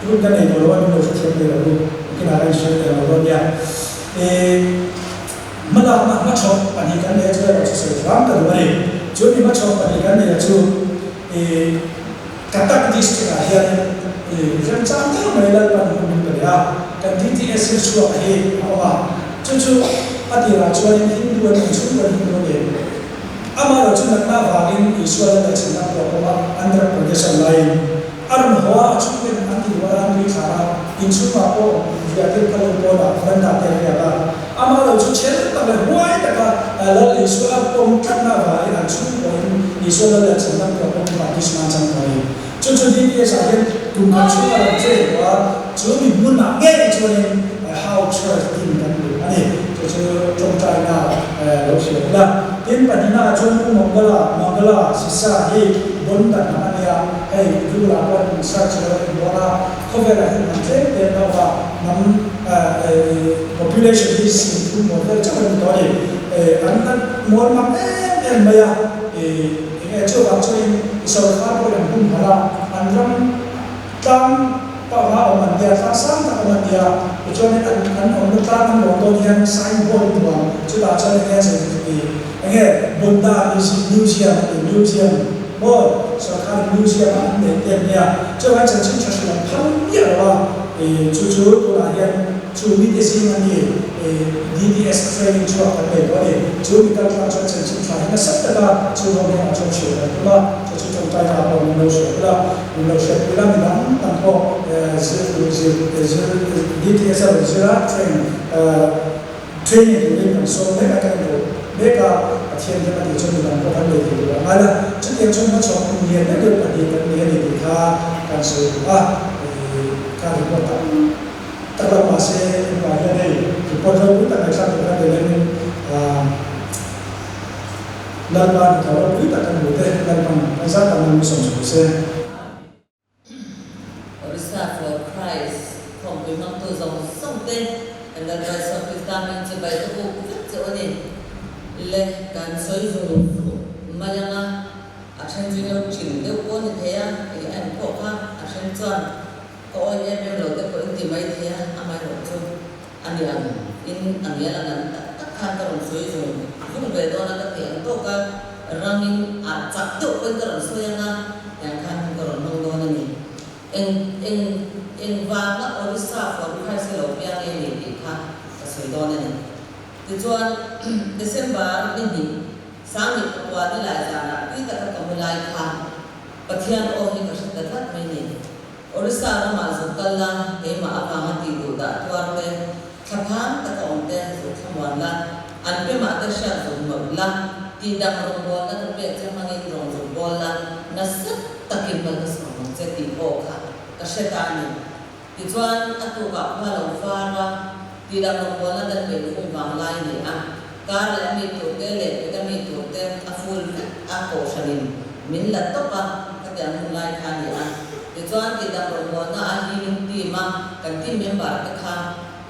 Hun ka nei tawh lo a, min lo hrethiam thei lo u, kinah ka inhriat thei lo dawn nia. Ih, hmalakna hmachhawp pahnih kan nei a chu erawh chu sawi hram ka duh a ni. Chu mi hmachhawp pahnih kan nei a chu, ih, Cuttack district ah hianin, ih, remchang deuh mai Lalpan hun min pe leh a, kan DTS hi chhuak hi a awm a, chu chu a tirah chuanin Hindu an ni, chhungkaw Hindu a ni. Amaherawh chu natna avangin Isua Lal leh Chhanna pawh a awm a, Andhra Pradesh a laiin. A rawn haw a, a chhungten an ti rual a, an tui thlar a, inchhungah pawh riah tir kha lo pawnah veranda te a riak a. Amah lo chu chhel tak leh huai taka Lal Isua a pawm tlatna avangin an chhungkuahin Isua Lal leh Chhandam pawh a pawm baptisma an chang tawh a ni. Chu chu DPS ah hian kum khat chhunga rawn train tawh a, chu mi hmunah ngei chuanin How Church din kan duh a ni. Chu chu tawngtaina lo hria ila. Tin, pahnihnaah chuan Pu Mangala, Mangala Sisa hi bon dan ang a nia, hei Google ah pawh in search lo in dawn a, khawvelah hian hnam tlem tlem lo va, hnam population hi sing thum mawl vel chauh a ni tawh a ni. An la mawl mak em em mai a, enge chuvang chuanin sorkar pawhin an humhalh a, an ram tlang panga awm an nia, tlang sang tak awm an nia, tichuanin an an awmna tlang an lawm dawn hian signboard duang chutah chuan enge sawi chu ti enge Bunda museum a ti museum maw sorkar museum ah an neih te an nia, chuvangin chanchin tha hrilh an phal miah lo a, chu chu tunah hian chu mite zing a ni DDS training chhuak kan nei tawh a ni, chu mi kal tlang chuan chanchin tha hi nasa taka chu ho hnenah chuan hrilh kan tum a, chu chu tawngtaina ah pawh min lo hrilh ula. Min lo hriatpui la, midang tam pawh zir tur zir zir DTS a rawn zir a, train training turin kan sawm mek a, kan inrawh mek a, Pathian hian a tih chuan midang pawh kan nei thei tur a ngai la, chutiang chuan hmachhawk kum lian deuh deuh pahnih kan nei a ni tih kha kan sawi duh a, ka report tam tak lo mahse engvah hian hei report ropui tak ngaihthlak tur khan nei lengin Lalpa hnathawh ropui tak kan hmu te, Lalpan kan zat tak nan min sawm chhuak se. Orissa for Christ khawmpui hmangtu zawng zawng te kan Lalpa Isua Krista hming chu bai ka buk vek che u ni. Le kan sawi zung zung mai anga a then chu lo chin deuh pawh ni thei a, ih a en pawh kha a then chuan ka awi em em lo te pawh in ti mai thei a, amaherawh chu A ni ang in a ngial ang an tak tak khan ka rawn sawi zung zung ve dawn a, ka theih ang tawk a, rangin ah chak deuh pawhin ka rawn sawi ang a, tiang khan hun ka rawn hmang dawn a ni. Eng eng eng vanga Orissa for Christ hi lo piang nge ni tih kha ka sawi dawn a ni. Tichuan December ni hnih Sanghnih pakua ni lai zanah tui taka ka mu lai kha Pathian aw hi ka hre ta tlat mai ni. Orissa ramah zuk kal la, keimah avanga tih duh dah tuar te, thlaphang taka awm te zuk thlamuan la, an pemah te hriat zuk nawlh la, tih dang rawngbawlna ka pek che hmangin rawn zuk bawl la, nasa takin mal ka sawm ang che tih aw kha ka hre ta a ni. Tichuan, a tukah khua lo var a, tih dang rawngbawlna kan peih khum vang lai ni a, kar leh a mi tur te leh peka mi tur te a full vek a kohhranin min la tawp a, khatiang hun lai kha a ni a. Tichuan, tihdam rawngbawlna a healing team a kan team member te kha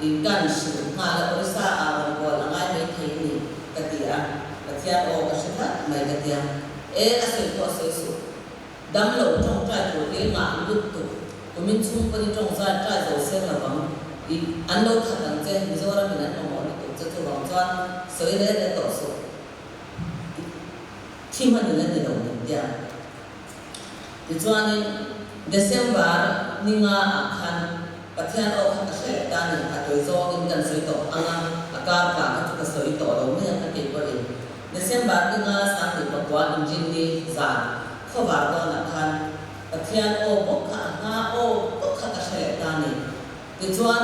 in kan hrilh nghal a, Orissa ah rawnbawl a ngai mai thei ni ka ti a, Pathian aw ka hre tlat mai ka tia. E, a sawi pawh a sawi suh. Damlo tawngtai tur hi ngah lut tuk. Kumin chhung pawn i tawngzai trai zo seng lo vang. I an lo that ang che, Mizoram in an mamawh lutuk che chuvang chuan sawi rel rel tawh suh. I thi hman in a ni lo min tia. Tichuanin December ni nga ah khan Pathian aw kha ka hre leh ta ni, a tawi zawngin kan sawi tawh ang a, a kar tla kha chu ka sawi tawh lo mai ang ka tih pawhin. December ni nga 2009 Inrinni zan khawvar dawnah khan Pathian aw bawk kha a hma aw bawk kha ka hre leh ta a ni. Tichuan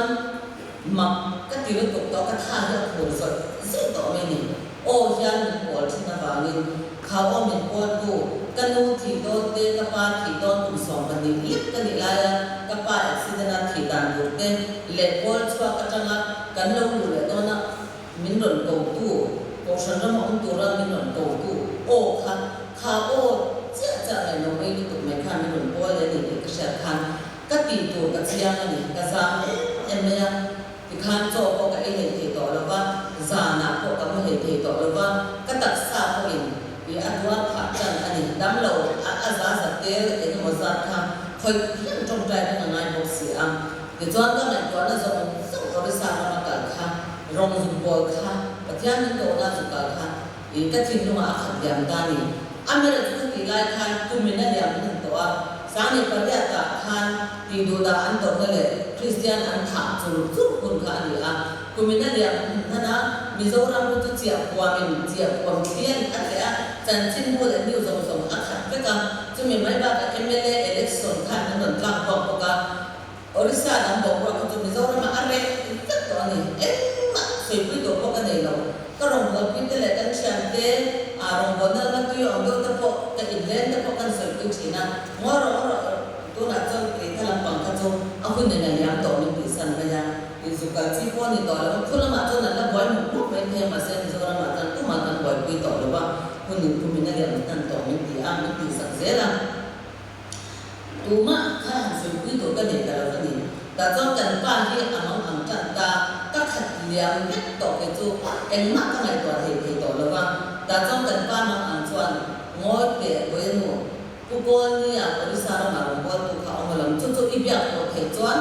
mak ka ti lutuk tawh ka tha hi a phur zawih zawih tawh mai ni. Aw hian min pawl thin avangin kha aw min pawltu ka nu thih dawn te ka pa thih dawn kum 12 lek ka nih laia ka pa accident a thih dan tur te leh pawl chhuak atanga kan lo luh leh dawna min rawn kotu Kohhran rama awm tura min rawn kotu aw kha kha aw chiah chiah ngaihno mai lutuk mai khan min rawn pawl leh a ni tih ka hriat khan ka tih tur ka chiang a ni, ka zam em em mai a. Tikhan chaw pawh ka ei hlei thei tawh lo va, zanah pawh ka mu hlei thei tawh lo va, ka taksa pawhin ih a tuar phah tan a ni. Dam lo a a za za tel eng emaw zat kha khawih hian tawngtai reng a ngai bawk si a. Tichuan ka ngaihtuahna zawng zawng Orissa rama kal kha, rawng zuk bawl kha, Pathian min kohna zuk kal kha ih ka thinlungah a khat liam ta a ni. Amera chu ka tih lai khan kumin a liam hman tawh a, 2008 ah khan tihduhdah an tawrhna leh Kristian an thah chur chur hun kha a ni a. Kumin a liam hman a, Mizoram ru chu chiahpuamin chiahpuam thlian a tleh a, chanchinbu leh news zawng zawng a khat vek a. Chumi mai bakah mla election khan an rawn tlak buak bawk a. Orissa dang boruak kha chu Mizoramah a reh vek tawh a ni. Engmah sawipuitu tur pawh ka nei lo. Ka rawngbawlpui te leh kan thiante ah rawngbawlna lama tui awm deuh te pawh ka inlen te pawh kan sawipui thin a. Ngawi rawh ngawi rawh tunah chuan keitha lampang kha chu a hun in a liam tawh min tihsan mai a. Inzuk kal chi pawh a ni tawh lo. Khu lamah chuan an la buai mup mup mai thei a mahse Mizoramah chuan tumah kan buaipui tawh lo a. Hun in kum in a liam hnan tawh min ti a, min tihsak zel a. Tumah kha han sawipuii tur ka nei ta lo a ni. Tah chuan kan pa hi a mang ang tan ta, ka khat liam vek tawh kei chu engmah ka ngaihtuah thei thei tawh lo va. Tah chuan kan pa mang ang chuan ngawi teh Boyanu, Pu Kawlnia Orissa ramah rawn bualtu kha awm alawm, chu chu i biak pawh theih chuan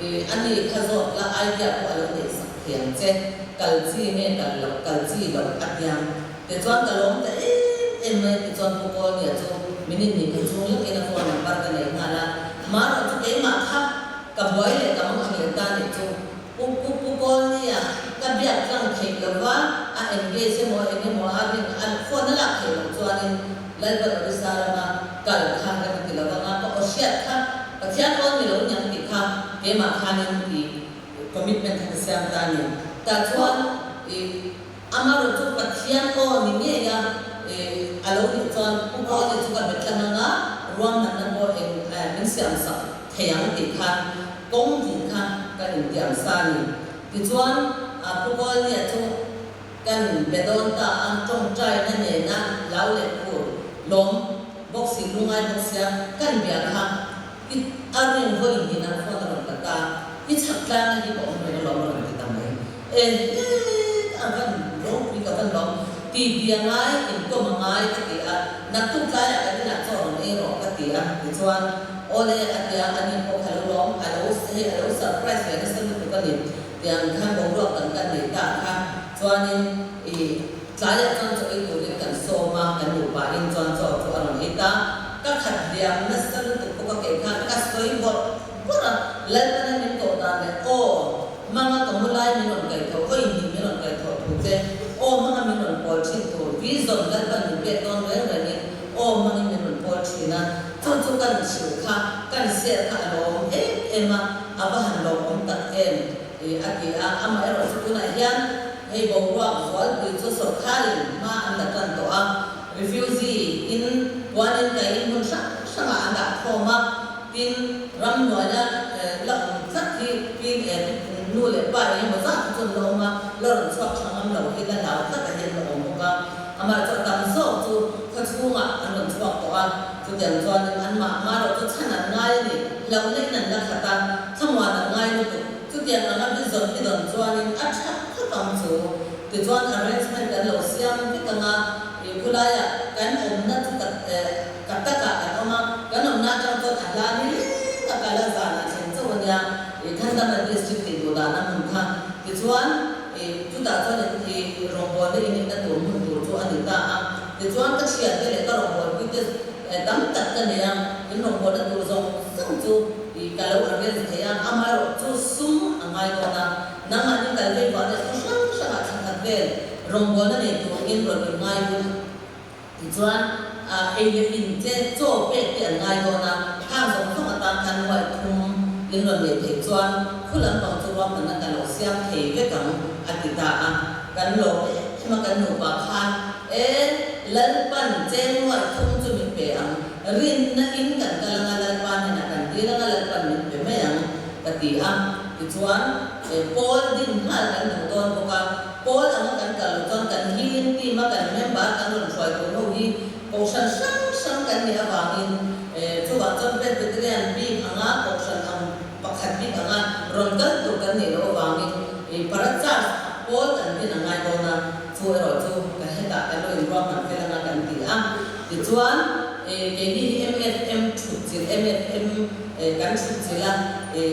i ani kha zawt la idea pawh a lo neih sak thei ang che, kal chi nge kal loh, kal chi loh a tiang. Tichuan ka lawm ta em em mai a tichuan Pu Kawlnia chu min innih kha chhung lawkin a phone number ka nei nghal a, marawh chu keimah kha ka buai leh ka mang ang leh ta nih chu Pu Pu Pu Kawlnia ka biak tlang theih lova a engage emaw eng emaw a ring a phone a lak theih loh chuanin Lalpan Orissa rama kal kha ka ti ti lovang a, ka aw hriat kha Pathian awn ni lo niang tih kha keimah khanin i commitment kha ka siam ta a ni. Tah chuan i. Amaherawhchu chu Pathian aw ni ngei a, a lo nih chuan Pu Kawlte chu ka be tlang anga ruahmanna pawh eng min siam sak thei ang tih kha kawng hnih kha kan intiam sa a ni. Tichuan Pu Kawlnia chu kan be dawn ta a, tawngtaina nena lau leh phur lawm bawk si lungai bawk sia kan bia kha i a ring vawi hnih a phone a rawn la ta, i chhak tlang a hi ka awm reng alawm a rawn ti ta mai. Ehe a van ropui ka van lawm ti ti a ngai inkawm a ngai ka ti a, naktuk tlaiah kan inah chaw rawn ei rawh ka ti a tichuan awle a tia a ni pawh kha lo lawm a lo hei a lo surprise ve nasa lutuk a ni tiang khan boruak kan kan nei ta kha chuanin i tlaiah chuan chaw ei turin kan sawm a kan nupa in chuan chaw chu a rawn ei ta ka khat liam nasa lutuk bawk a kei khan ka sawi bawrh bawrh a Lalpana min koh dan leh aw Hmanga ka mu lai min rawn kaih tho, vawi hnih min rawn kaih tho thu che, aw hmanga min rawn pawl thin tur, vision Lalpan min pek dawn reng rengin aw hmangin min rawn pawl thin a, chu chu kan hrilh kha, kan share kha a lawm em em a, a va han lawmawm tak em i a ti a, amaherawh chu tunah hian hei boruak zualpui chu sawrkharin hma an la tan tawh a, refugee in puanin kaiin hmun hrang hrangah an dah khawm a. Tin, ramhnuaia la awm tlat hi pin em nu leh pa eng emaw zat hi chuan la awm a, la rawn chhuak tha ngam lo hi la hlau tlat a hian la awm bawk a. Amah chu a tam zawk chu khaw chhungah an rawn chhuak tawh a, chutiang chuanin an mah hma erawh chu chhan an ngai a ni, hlauhna in an la khat a, thlamuan an ngai lutuk. Chutiang anga bi zawn i dawn chuanin a tha khawp ang chu. Tichuan arrangement kan lo siam vek ang a, ih khulaiah kan awmna chu ka Ka takah kan awm a, kan awmna atang chuan a hla ni leng a kal a, zanah thleng chauh a nia, ih Thandama District tih duh dahna hmun kha. Tichuan, ih chutah chuan ih rawngbawlna inneihna tur hmun tur chu a ni ta a. Tichuan ka thiante leh ka rawngbawlpui te tam tak ka nei a, in rawngbawlna tur zawng zawng chu ih ka lo arrange thei a, amaherawh chu sum a ngai dawn a, nangmahni kal vei vah leh khaw hrang hrangah thla khat vel. Rawngbawlna nei turin rawn in ngai ula. Tichuan, ei leh in te, chaw pek te an ngai dawn a, khang zawng zawng atan khan nuai thum in rawn nei theih chuan khu lampang chu ruahmanna ka lo siam thei vek ang, a ti ta a. Kan lawm em em a, kan nupa khan, E, Lalpan cheng nuai thum chu min pe ang, rinna in kan kal anga Lalpa hnenah kan dil anga Lalpan min pe mai ang, ka ti a. Tichuan, Paul din nghal kan duh dawn bawk a, Pawl anga kan kal loh chuan kan healing team a kan member kan rawn hruai tur ho hi kohhran hrang hrang kan nih avangin chuvang chuan Presbyterian bik anga kohhran ang pakhat bik anga rawn kal tur kan nih loh avangin para church pawl kan din a ngai dawn a, chu erawh chu ka hetah kan lo inruahman fel anga kan ti a. Tichuan keini hi MFM thutchilh MFM kan thutchilh a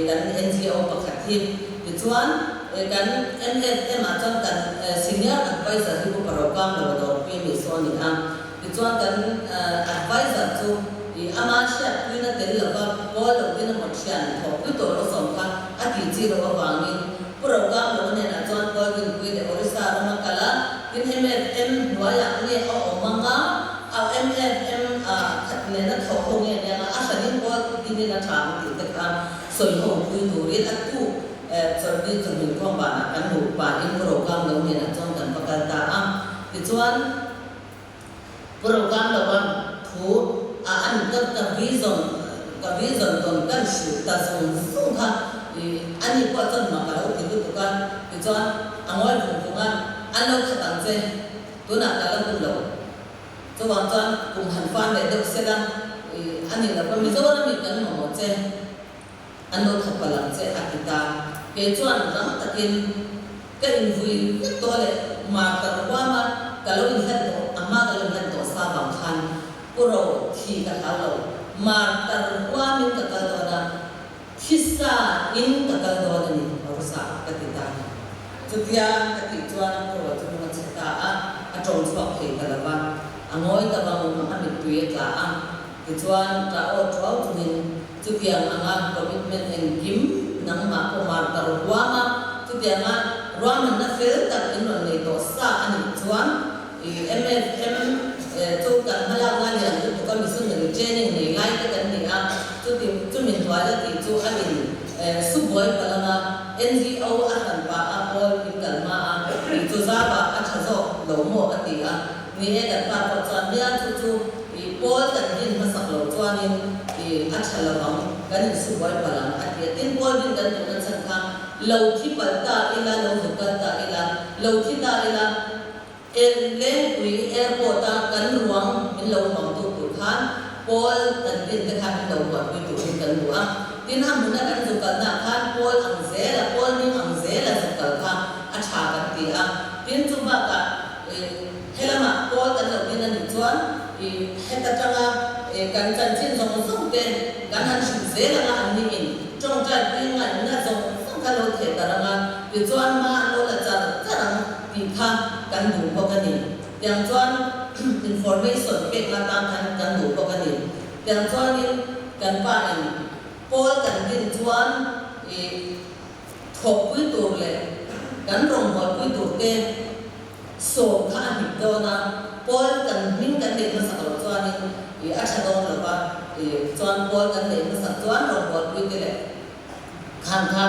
kan NGO pakhat hi tichuan Kan MFM ah chuan kan Senior Adviser hi Upa Rokam lo a dawrpui a nih saw a ni a. Tichuan kan Adviser chu i ama hriatpuina tel lova pawl lo tin emaw thian thawhpui tawh lo sawm kha a tih chi loh avangin Pu Rokam lo hnenah chuan pawl dinpui leh Orissa rama kal a, tin MFM hnuaiah nge a awm anga a MFM khat nena thawk ho nge nia a hranin pawl dinin a tha ang tih te kha sawi ho pui turin a tuk Chawlhni chawhnu khawm banah kan luh pahin Pu Rokam lo hnenah chuan kan va kal ta a. Tichuan, Pu Rokam lova thu a an ka ka vision ka vision tawn kan hrilh ta zung zung kha i ani pawh chuan mak a lo ti lutuk a. Tichuan, a ngawi vung vung a, An lo that ang che, tunah ka la hun lo. Chuvang chuan kum han fan leh deuh sela i ani lova Mizoram in kan mamawh che. An lo thawk palh ang che, a ti ta. Kei chuan rang takin ka invui vek tawh leh mar ka ruam a, ka lo inhlan tawh, a hma ka lo inhlan tawh sa vang khan Pu Ro thi ka hlau lo. Mar ka ruamin ka kal dawn a, thisa in ka kal dawn a ni, Rosa, ka ti ta. Chutia ka tih chuan Pu Ro chu lung a chhe ta a, a tawng chhuak thei ta lo va, a ngawi ta vang vang a, mittui a tla a. Tichuan, ṭah aw ṭuau chungin chutiang anga commitment engkim nangmah pawh mar ta ru huam a, chutianga ruahmanna fel tak in rawn nei tawh sa a nih chuan i MFM chu kan hmalakna lian lutuk a missionary training nei lai te kan ni a, chuti chumi hnuaia tih chu a in subuai palh anga NGO a hran pah a pawl in kal hma a tih chu zava a ṭha zawk lo maw a ti a. Ni e, kan pa pawh chuan nia chu chu i pawl kan din hmasak loh chuanin i a tha lo ang, kan insubuai palh ang a ti a. Tin, pawl din kan duhna chhan kha lo thi palh ta ila, lo zuk kal ta ila, lo thi ta ila, er Lengpui airport a kan ruang min lo ruang tu tur khan pawl kan din te khan min lo buaipui turin kan duh a. Tin, a hmuna kan zuk kalnaah khan pawl ang zela, pawl hming ang zela zuk kal kha a tha kan ti a. Tin, chu bakah Helamah pawl kan lo din a nih chuan i het atanga kan chanchin zawng zawng te kan han hrilh zel anga an ni in tawngtai pui ngaihna zawng zawng kha lo theh darh anga tichuan hma an lo la char char ang tih kha kan duh bawk a ni. Tiang chuan information pek la tan khan kan duh bawk a ni. Tiang chuanin kan pa in pawl kan din chuan i thawkpui tur leh kan rawngbawlpui tur te sawm kha a hnip dawn a, Paul kan hming kan neih hmasak loh chuanin i a tha dawn lo va, i chuan Paul kan neih hmasak chuan rawngbawlpui te leh khan kha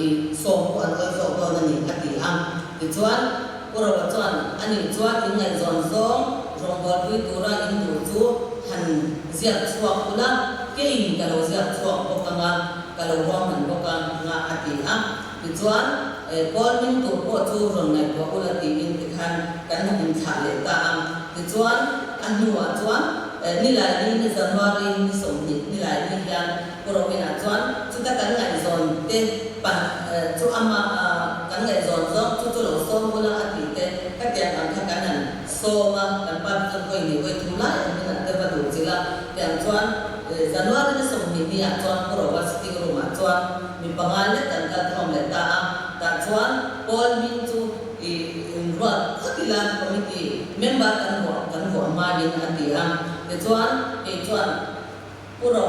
i sawm pawh an awl zawk dawn a ni a ti a. Tichuan Pu Roa chuan a nih chuan in ngaihzawn zawng rawngbawlpui tura in duh chu han ziak chhuak ula, keiin ka lo ziak chhuak bawk ang a, ka lo ruahman bawk ang a a ti a. Tichuan, Paul hming tur pawh chu rawn ngaihtuah ula tiin tikhan kan han inthlah leh ta a. Tichuan, a hnuah chuan Nilaini ni January ni 20 Nilaini hian Pu Robin-a chuan chuta kan ngaihzawn te pan chu ama kan ngaihzawn zawng chu chu lo sawm ula a tih te ka tiang ang kha kan han sawm a, kan pa te chuan vawi hnih vawi thum lai ang min han te va duh chilh a. Tiang chuan January ni 20 ni ah chuan Pu Roba sitting room ah chuan Mi panga lek kan kal khawm leh ta a, tah chuan Paul hming chu i inruat phawt ila committee member kan vuah kan vuah hmain a ti a, tichuan kei chuan Pu Ro,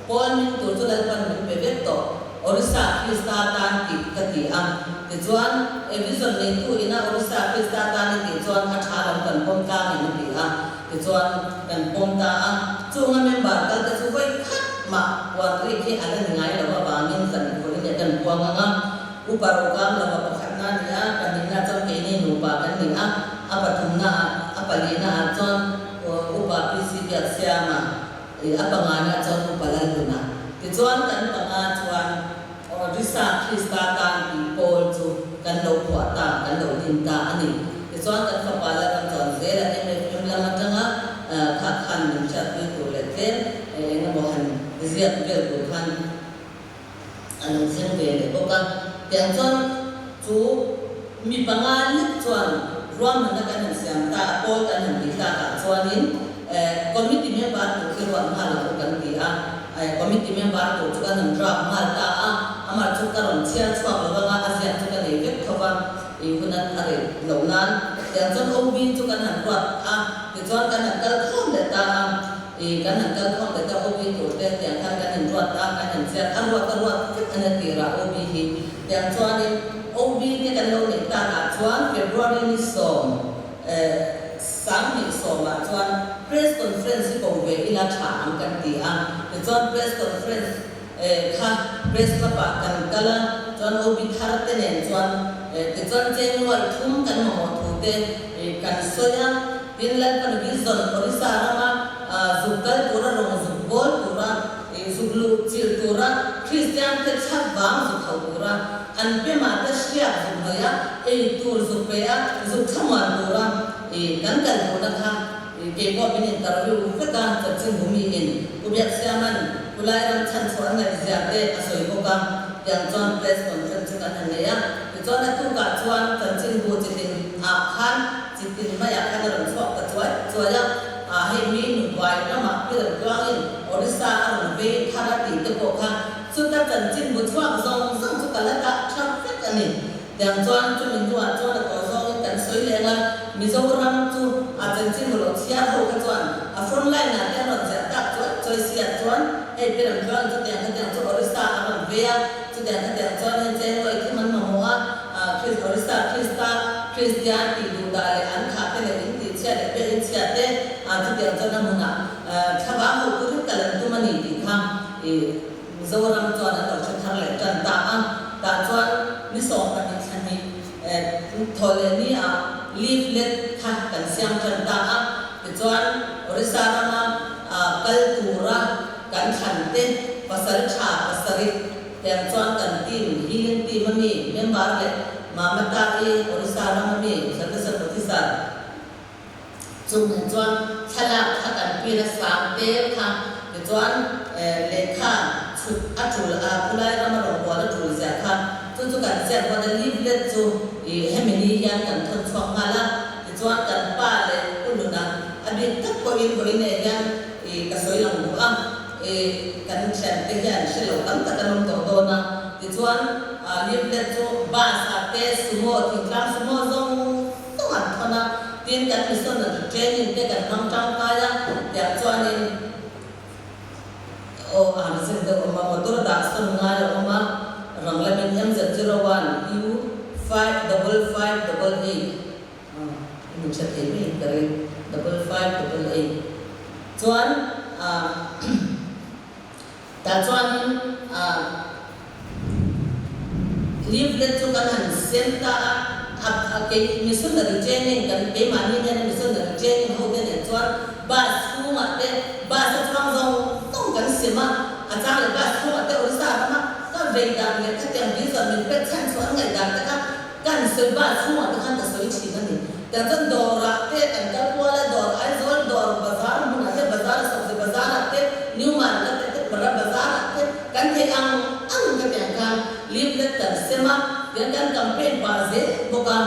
Paul hming tur chu Lalpan min pe vek tawh. Orissa Krista tan tih ka ti a. Tichuan, Vision neitu ina Orissa Krista tan i tih chuan a tha lam kan pawm tlangin a ti a. Tichuan, kan pawm ta a. Chunga member kal te chu vawi khat mah puan rik hi a la ni ngai lo avangin zan vawiin leh kan puang ang a. Upa Rokam lova pakhatna a ni a, pahnihna chuan keini nupa kan ni a, a pathumna ah, a palihna ah chuan Upa PC Biaksiama i a pangana chuan Upa Lalhluna. Tichuan kan panga chuan Risa Krista tan tih pawl chu kan lo phuah ta, kan lo din ta a ni. Tichuan kan fapa Lalram chuan zela MFM lam atanga kha khan min hriatpui tur leh tlem eng emaw han ziak vel tur khan a lo thleng ve leh bawk a. Tiang chuan chu mi panga lek chuan ruahmanna kan han siam ta a, pawl kan han tih tlakah chuanin committee member tur khi ruat nghal ang u kan ti a, committee member tur chu kan han draft nghal ta a, amah chu ka rawn chhiar chhuak lo vang a, a ziak chu ka nei vek tho va, i hun a a reh loh nan. Tiang chuan OB chu kan han ruat a, tichuan kan han kal khawm leh ta a. I kan han kal khawm leh ta OB tur te tiang khan kan inruat a, kan han chiat a ruat a ruat vek a nia tirah OB hi. Tiang chuanin OB te kan lo neih takah chuan February ni sawm eh 2010 ah chuan press conference hi ko ve ila tha ang kan ti a. Tichuan press conference eh kha press club ah kan kal a, chuan OB thar te nen chuan eh tichuan cheng nuaih thum kan mamawh thu te kan sawi a. Tin, Lalpan Vision Orissa rama zuk kal tura rawng zuk bawl tura, zuk luh chilh tura, Kristian te thlak vang zuk hauh tura, an pemah te hriak zuk hnawih a, ei tur zuk pe a, zuk thlamuan tura kan kal duhna kha keipawh min interview vek a, chanchin bumi in Pu Biaksiaman Kulai ram chhanchhuah an ngaihzia te a sawi bawk a, tiang chuan press conference chu kan han nei a, tichuan a tukah chuan chanchin bu chitin ah khan Chitin maiah khan a rawn chhuak ta chuai chuai a, ah hei mi nubuai ramah pi rawn tluangin Orissa a rawn vei thar a tih te pawh kha chuta chanchin bu chhuak zawng zawng chu ka la dah tha vek a ni. Tiang chuan chumi hnuah chuan a tawh zawngin kan sawi leng a, Mizoram chu a chanchin bu lo chhiar ho kha chuan a front line ah te a rawn ziah tak chuai chuai siah chuan hei pi rawn tluangin chutiang khatiang chu Orissa a rawn vei a, chutiang khatiang chuan hei chengluai thim an mamawh a, Orissa Krista Kristian tih duh dah leh an thah te leh in tih chhiat leh biak in chhiat te chutiang chuan a hmunah thlavang ho turin kal an tum a ni tih kha i Mizoram chuan an lo hre thar leh tan ta a. Tah chuan ni 12 thla hnih thawh leh ni ah leaflet kha kan siam tan ta a. Tichuan Orissa rama kal tura kan thlan te pasal tha pasarih Tiang chuan kan team, healing team a mi member leh Mamata i Orissa ram a mi Sadasya Professor chung nen chuan thlalak kha kan pin a sang tel kha tichuan lehkha chhut a tul a khulai rama rawngbâwl a tul zia kha chu chu kan ziak ruat a leaflet chu i hemi ni hian kan thawn chhuak nghal a tichuan kan pa leh u nuna a bik tak pawhin vawiin eh hian i ka sawi lang duh a. I kan thiante hian hre lo tam tak an awm tawh dawn a, tichuan leaflet chu bus ah te sumo thingtlang sumo zawng zawng an thawn a, tin kan missionary training te kan hmang tangkai a, tiang chuanin aw argent deuh awm a, motor dah sawn ngai a awm a, rang lamin MZ01 U 55588 i min hre thei mai in ka ring 5588. Chuan tah chuanin leaflet chu kan han sem ta a, a kei missionary training kan keimahni hian missionary training ho te nen chuan bus chhungah te bus a chuang zawng zawng kan sem a, a chang leh bus chhungah te Orissa rama ka vei dan leh khatiang vision min pek chhan chu an ngaih dan te kha Kan sawi bal chhungah te khan ka sawi thin a ni. Tiang chuan dawrah te kan kal kual a, dawr Aizawl dawr bazar hmunah te bazar Sawkze bazarah te New Market te te Bara bazarah te kan theih ang ang ka tiang khan leaflet kan sem a, tiang kan campaign pah zel bawk a.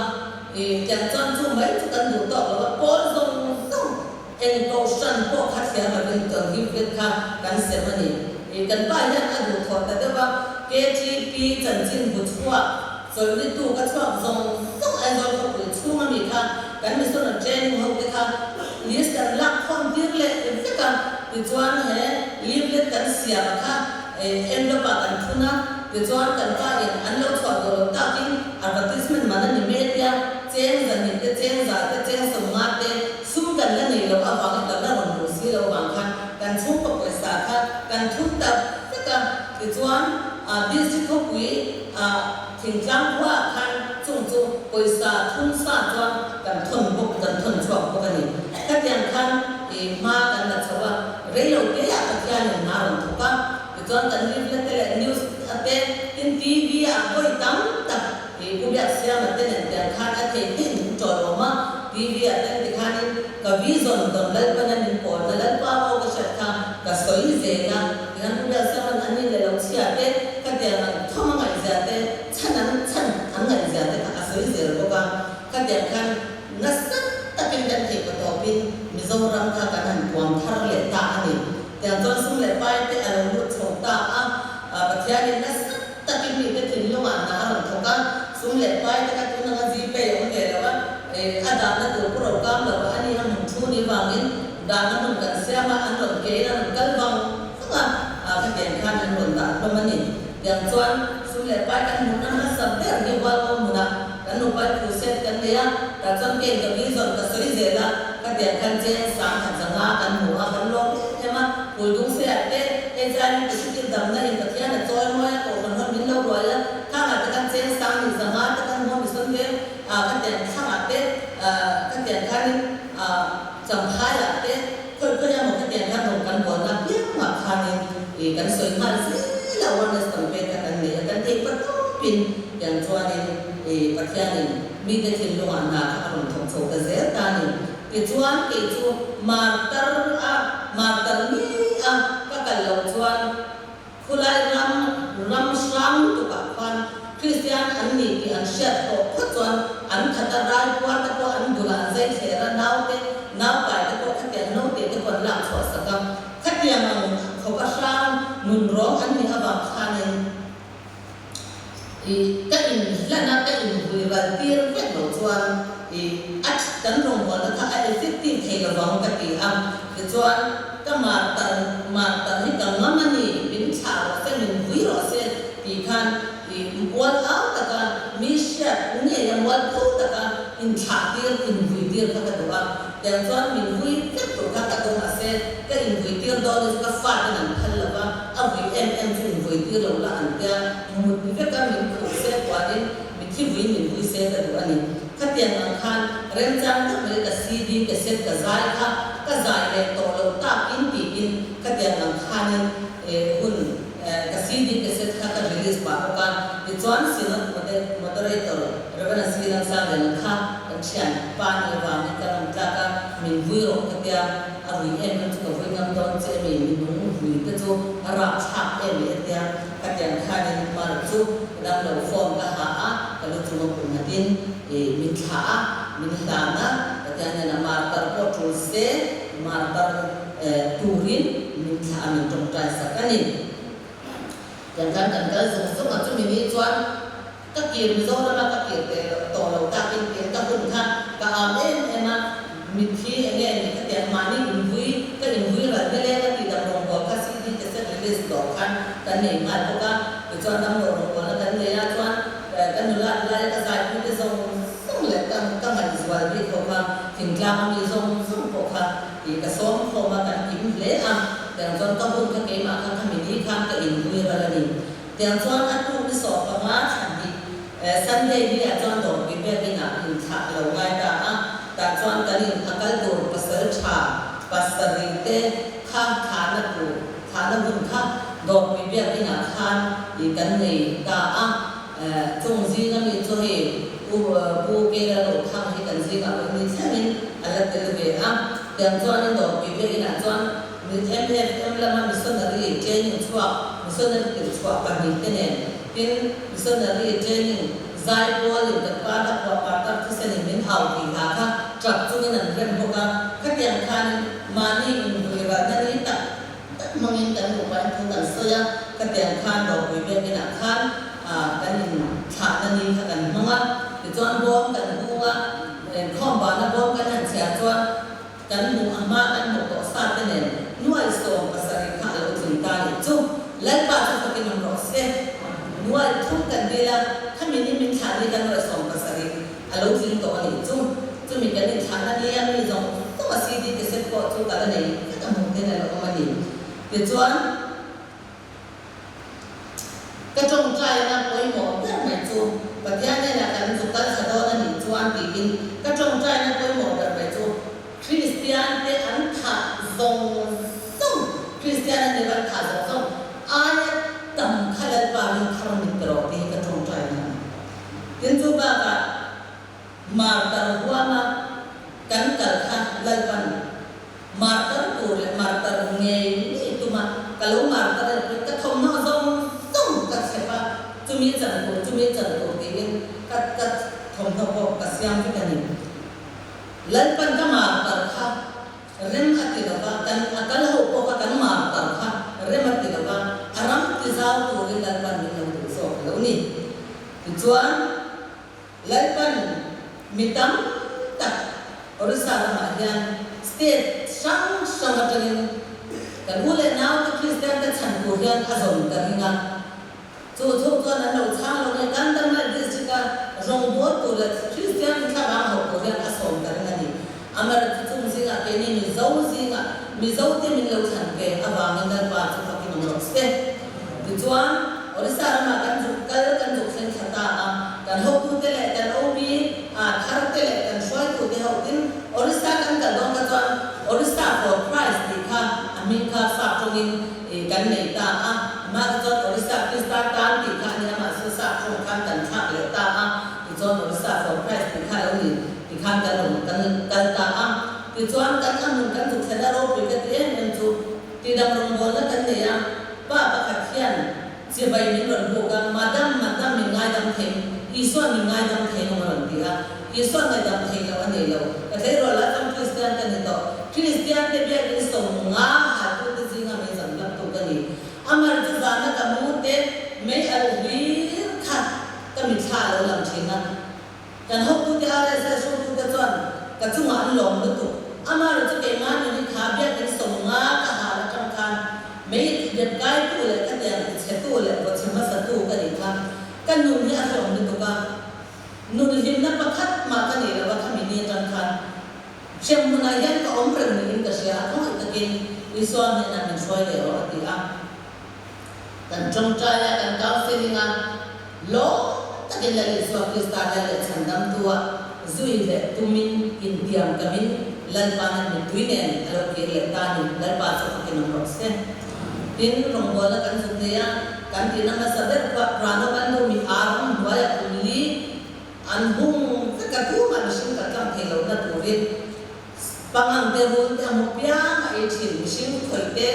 Ih tiang chuan chu mai chu kan duh tawk lo a, pawl zawng zawng eng kohhran pawh kha thliar lovin chuan leaflet kha kan sem a ni. Ih kan pa hian a duh thawh ta deuh a, KTP chanchin bu chhuak Chawlhni tu ka chhuak zawng zawng Aizawl khawpui chhung ami kha kan missionary training ho te kha list kan lak khawm tir leh vek a, tichuan he leaflet kan siam a kha envelope ah kan thun a. Tichuan kan pa in an lo chhuah duh loh takin advertisement man a ni mai tia, cheng zahnih te, cheng zah te, cheng sawmnga te sum kan la nei loh avangin kan la rawn hmuh si loh avang khan kan chhungkaw pawisa kha kan thun ta vek a. Tichuan district khawpui ah thingtlang khua ah khan chung chu pawisa thun sa chuan kan thawn bawk, kan thawn chhuak bawk a ni. Khatiang khan hma kan la chho a, rei lo te ah Pathianin hma rawn thawk a. Tichuan kan leaflet te leh news a te tin TV ah vawi tam tak ih Pu Biaksiama te nen tiang khan a thei theih in ṭawi awm a, TV ah ten tikhanin ka vision dawn Lalpana min pawlna Lalpa aw ka hriat kha ka sawi zel a, tikhan Pu Biaksiama'n an in leh lo chhia te khatiang an thawm a ngaihzia te chhan an chhan an ngaihzia te kha a sawi zel bawk a, khatiang khan nasa takin kan theih patawpin Mizoram kha kan han puam thar leh ta a ni. Tiang chuan sum leh pai te a lo lut chho ta a, Pathianin nasa takin mite thinlungah hna a rawn thawk a, sum leh pai te kha tun anga Gpay a awm ve lo a, a dahna tur pu ro kam lo a, ani a hmun thu ni vangin dahna hmun kan siam a, an rawn kein a rawn kal vang vang a, khatiang khan an rawn dah hlawm a ni. Tiang chuan sum leh pai kan hmuhna hmasa ber hi Hualngo hmunah kan nupai thu set kan nei a, tah chuan kei ka vision ka sawi zel a, khatiang khan cheng sang khat zanga kan hmu a, kan lawm em em a, phul dung se ah te hei chuan positive damna in Pathian a chawi mawi a, kohhran hawn min lo ruai a, khangah te khan cheng sang ni zanga te kan hmu a, mison veng ah khatiang thlangah te khatiang khanin champhai ah te Khawi khawi emaw khatiang khan rawn kan bualna piangah khanin ih kan sawi nghal zel a, awareness campaign kha kan nei a, kan theih pa tawpin tiang chuanin ih Pathianin mite thinlungah hna kha a rawn thawk chho ta zel ta a ni. Tichuan kei chu martar a martar ngei a ka kal loh chuan Khulai ram ram hrang lutukah khuan Kristian an ni tih an hriat tawh phawt chuan an khat a, rai puar te pawh an bulah an zai thler a, naute, naupai te pawh khatiang naute te pawh an lak chhuah sak a. Khatiang ang khawp a hrang nun rawng an nih avang khanin i ka inhlan a, ka inhui ral tir vek loh chuan i a kan rawngbawlna kha a effective thei lovang ka ti a. Tichuan ka martar martar hi ka ngam a ni, min thlah rawh se, min vui rawh se tih khan i mual au taka mi hriat ngei a mual pho taka inthlah tir, invui tir kha ka duh a. Tiang chuan min vui vek tur kha ka duh mahse ka invui tir dawn hi chu ka faten an phal lo va, a vui em em chu invui tir lo la an tia, mut veka min khuh se puanin mithi vui min vui se ka duh a ni. Khatiang ang khan remchang deuh mai ka CD cassette ka zai kha ka zai leh tawh loh takin tiin khatiang ang khanin hun ka CD cassette kha ka release pah bawk a. Tichuan Synod Moderator Rev. Silang Sangliana kha kan thian pa ni avangin ka rawn tlak a, min vui rawh ka tia, a vui em em chu ka vui ngam dawn che mi, mi nung vui te chu a rapthlak em leh a tia. Khatiang khanin mar chu ka dam lo phone ka ha a, ka lu chunga kum nghatin i min thlah a, min hlan a, Pathian hian a martar pawh tul se martar turin min thlah a, min tawngtai sak a ni. Tiang khan kan kal zung zung a, chumi ni chuan ka kir Mizoram a ka kir teh tawh lo takin tiin ka hun kha ka am em em a, mitthi enge ni khatiang mahni invui ka invui ral nileng a tih dam rawngbâwl kha CD cassette release tawh khan kan nei nghal bawk a, tichuan damlo rawngbâwlna kan nei a, chuan ka nula laia ka zaipui te zawng zawng leh ka ka ngaihzual bik ho kha thingtlang ami zawng zawng pawh kha ih ka sawm khawm a kan kim hle a, tiang chuan ka hun kha keimah kha khami ni khan ka invui ral a ni. Tiang chuan a tuk ni 15 thlan hi Sunday ni ah chuan dawrpui biakinn ah inthlah a lo ngai ta a, tah chuan kan in a kal tur pasal tha pasarih te kha thlahna tur thlahna hun kha dawrpui biakinn ah khan i kan nei ta a, chung zing ami chu hei Pu Pu Kela Rothang hi kan zingah pawh ni thlengin a la tel ve a, tiang chuanin dawrpui biakinn ah chuan MFM lama missionary training chhuak missionary tirh chhuah pahnih te nen tin missionary training zai pawlin kan pa hla phuah partar thisenin min au tih hla kha tap chungin an rem bawk a, khatiang khanin mahni inhnuai ralna ni tak tak hmangin kan nupain thu kan sawi a, khatiang khan ropui biakinah khan kan inthlahna ni kha kan hmang a, tichuan bawm kan hung a, khawmbana bawm kan han chhiar chuan Kan hmuh a hma kan hmuh tawh sa te nen nuai 70 kha a lo tling ta nih chu. Lalpa chu fakin awm rawh se. chu ka la nei vek a hmuh ten a la awm a ni. Tichuan, ka tawngtaina pawimawh ber mai chu Pathian hnenah kan zu kal thla dawn a nih chuan tiin ka tawngtaina pawimawh ber mai chu Kristian te an thah zawng zawng, Kristian an ni van thah zawng zawng aia tam kha Lalpa ring thar min pe rawh tih hi ka tawngtaina a ni. Tin chu bakah Martar huama kan kal kha Lalpan martar tur leh martar ngei ngei tuma ka lo martar em pawhin ka thawmhnaw zawng zawng ka thlep a, chumi chan tur chumi chan tur tiin ka ka thawmhnaw pawh ka siam vek a ni. Lalpan ka martar kha rem a ti lova, kan a kal ho pawh kha kan martar kha rem a ti lova, a ram ti zau turin Lalpan min lo duh zawk a lo ni. Tichuan. Lalpan mi tam tak Orissa ramah hian state hrang hrang atangin kan u leh naute Kristian te chhan tur hian a zawm ka ring a. Chu thuk chuan an lo chhang lo nge Kandhamal district a rawngbâwl tur leh Kristian thlavang hauh tur hian a sawm ka ring a ni. Amar chu chung zingah keini Mizo zingah Mizote min lo thlan ve avangin Lalpa chu fakin awm rawh se. Tichuan, Orissa ramah kan zuk kal kan zuk thleng thla ta a, kan hotute leh kan OB a tharte leh kan hruaitute hotin Orissa kan kal dawn kha chuan Orissa for Christ tih kha a hming kha sap tawngin kan nei ta a, amah te chuan Orissa Krista tan tih kha a ni a, mahse sap tawng khan kan thlak leh ta a, tichuan Orissa for Christ tih kha lo ni. Tikhan kan awm kan kal ta a, tichuan kan a hmun kan zuk thlen a ropui ka ti em em chu tidam rawngbawlna kan nei a, pa pakhat hian chibai min rawn buk a, Madam, madam min ngaidam thei, Isuan min ngaidam thei lo a rawn ti a, Isuan ngaidam thei lo a nei lo, ka tleirawl ah chuan Kristian ka ni tawh, Kristian te biakin sawm nga haltu te zinga mei zam lak tu ka ni, Amar chu zana ka mu te mei alh hlir kha ka mitthla a lo lang thin a. Kan hotute RSS hotute chuan ka chungah an lawm lutuk. Amah chu keimah nuni kha biakin sawmnga ka hal atang khan mei dep kaitu leh ka tiang tichhetu leh vawchhe hmasatu ka nih kha. Ka nun hi a hlawm lutuk a, nun hlimna pakhat mah ka nei lo a khami ni atang khan hrem hmunah hian ka awm reng niin ka hria a, khawngaih takin Isua hnenah min hruai leh rawh a ti a. Kan tawngtai a, kan counselling a, lawm takin Lal Isua Krista Lal leh Chhandamtua zui leh tumin intiam kamin Lalpa nan mittui nen a lo kir leh ta ni, Lalpa chu fakin awm rawh se. Tin, rawngbawlna kan zuk nei a, kan tihna hmasa ber khuah Prano kan nu mi ar awm hnuaia kum li an hung vek a, tumah mihring kan tlang thei lohna turin Pangang te rul te a hmu piang a ei thin, mihring khawih te,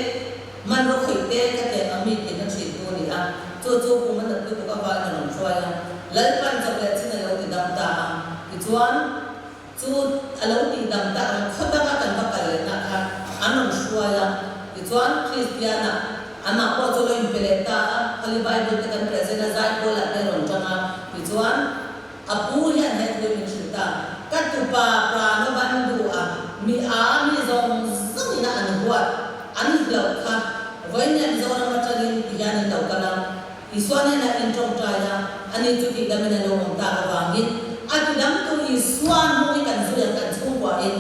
hmanraw khawih te ka tiang ang mi thin a thin tu a ni a, chu chu kum a nat lutuk avangin a rawn hruai a, Lalpan chawp leh chin a lo ti dam ta a, tichuan chu a lo tih dam tak ang khaw danga kan va kal leh nah khan an rawn hruai a, tichuan Kristiana amah pawh chu lo inpe leh ta a, Holy Bible te kan present a, Zaipawl ah te a rawn tang a, tichuan. A pu hian he thu min hrilh ta, Ka tupa Prano ban duh a, mi a mi zawng zawng ina an huat, an hlauh kha vawiin Mizoram atangin ti hian in lo kal a, Isua hnenah in tawngtai a, ani chu tihdam in a lo awm tak avangin a tidamtu Isua hnung hi kan zui ang kan chhungkuahin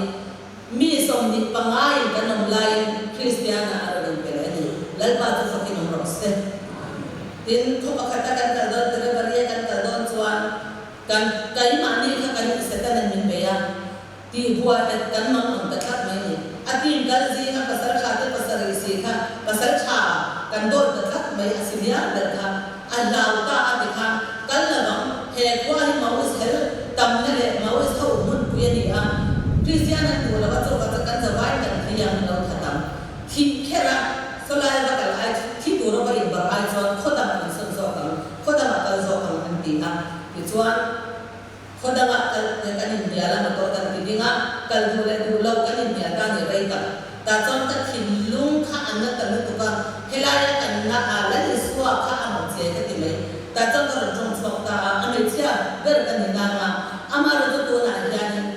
mi 25 in kan awm laiin Kristiana a rawn inpe leh a ni. Lalpa chu fakin awm rawh se. Tin, khaw pakhata kan kal dawn, Tirabari-a kan kal dawn chuan kan keimahni kha kan Setanan min bei a, tihbuai het kan mang ang ta tlat mai ni. A team kal zinga pasal tha te pasarih si kha pasal tha kan dawn ta tlat mai a si dial ber kha a hlau ta a ti khan kal lovang, he khua hi Maoist hel tamna leh Maoist ho hmunpui a ni a, Kristian an duh lo a chawka chu kan zavai kan thi ang lo that ang. Thih kher a, sawlai va kal ai thi tura va inbarh ai chuan khaw dangah an sawn zawk ang, khaw dangah kal zawk ang an ti a. Tichuan, khaw dangah kal te kan inhnial a, motor kan ti ding a, kal duh leh duh lo kan inhnial ta ni rei tak. Tah chuan ka thinlung kha an na ta lutuk a, helaia kan na a Lal Isua kha a rawn che ka ti mai. Tah chuan ka rawn tawng chhuak ta a, a hmeichhia ber ka ni nang a, amaherawhchu tunah hianin,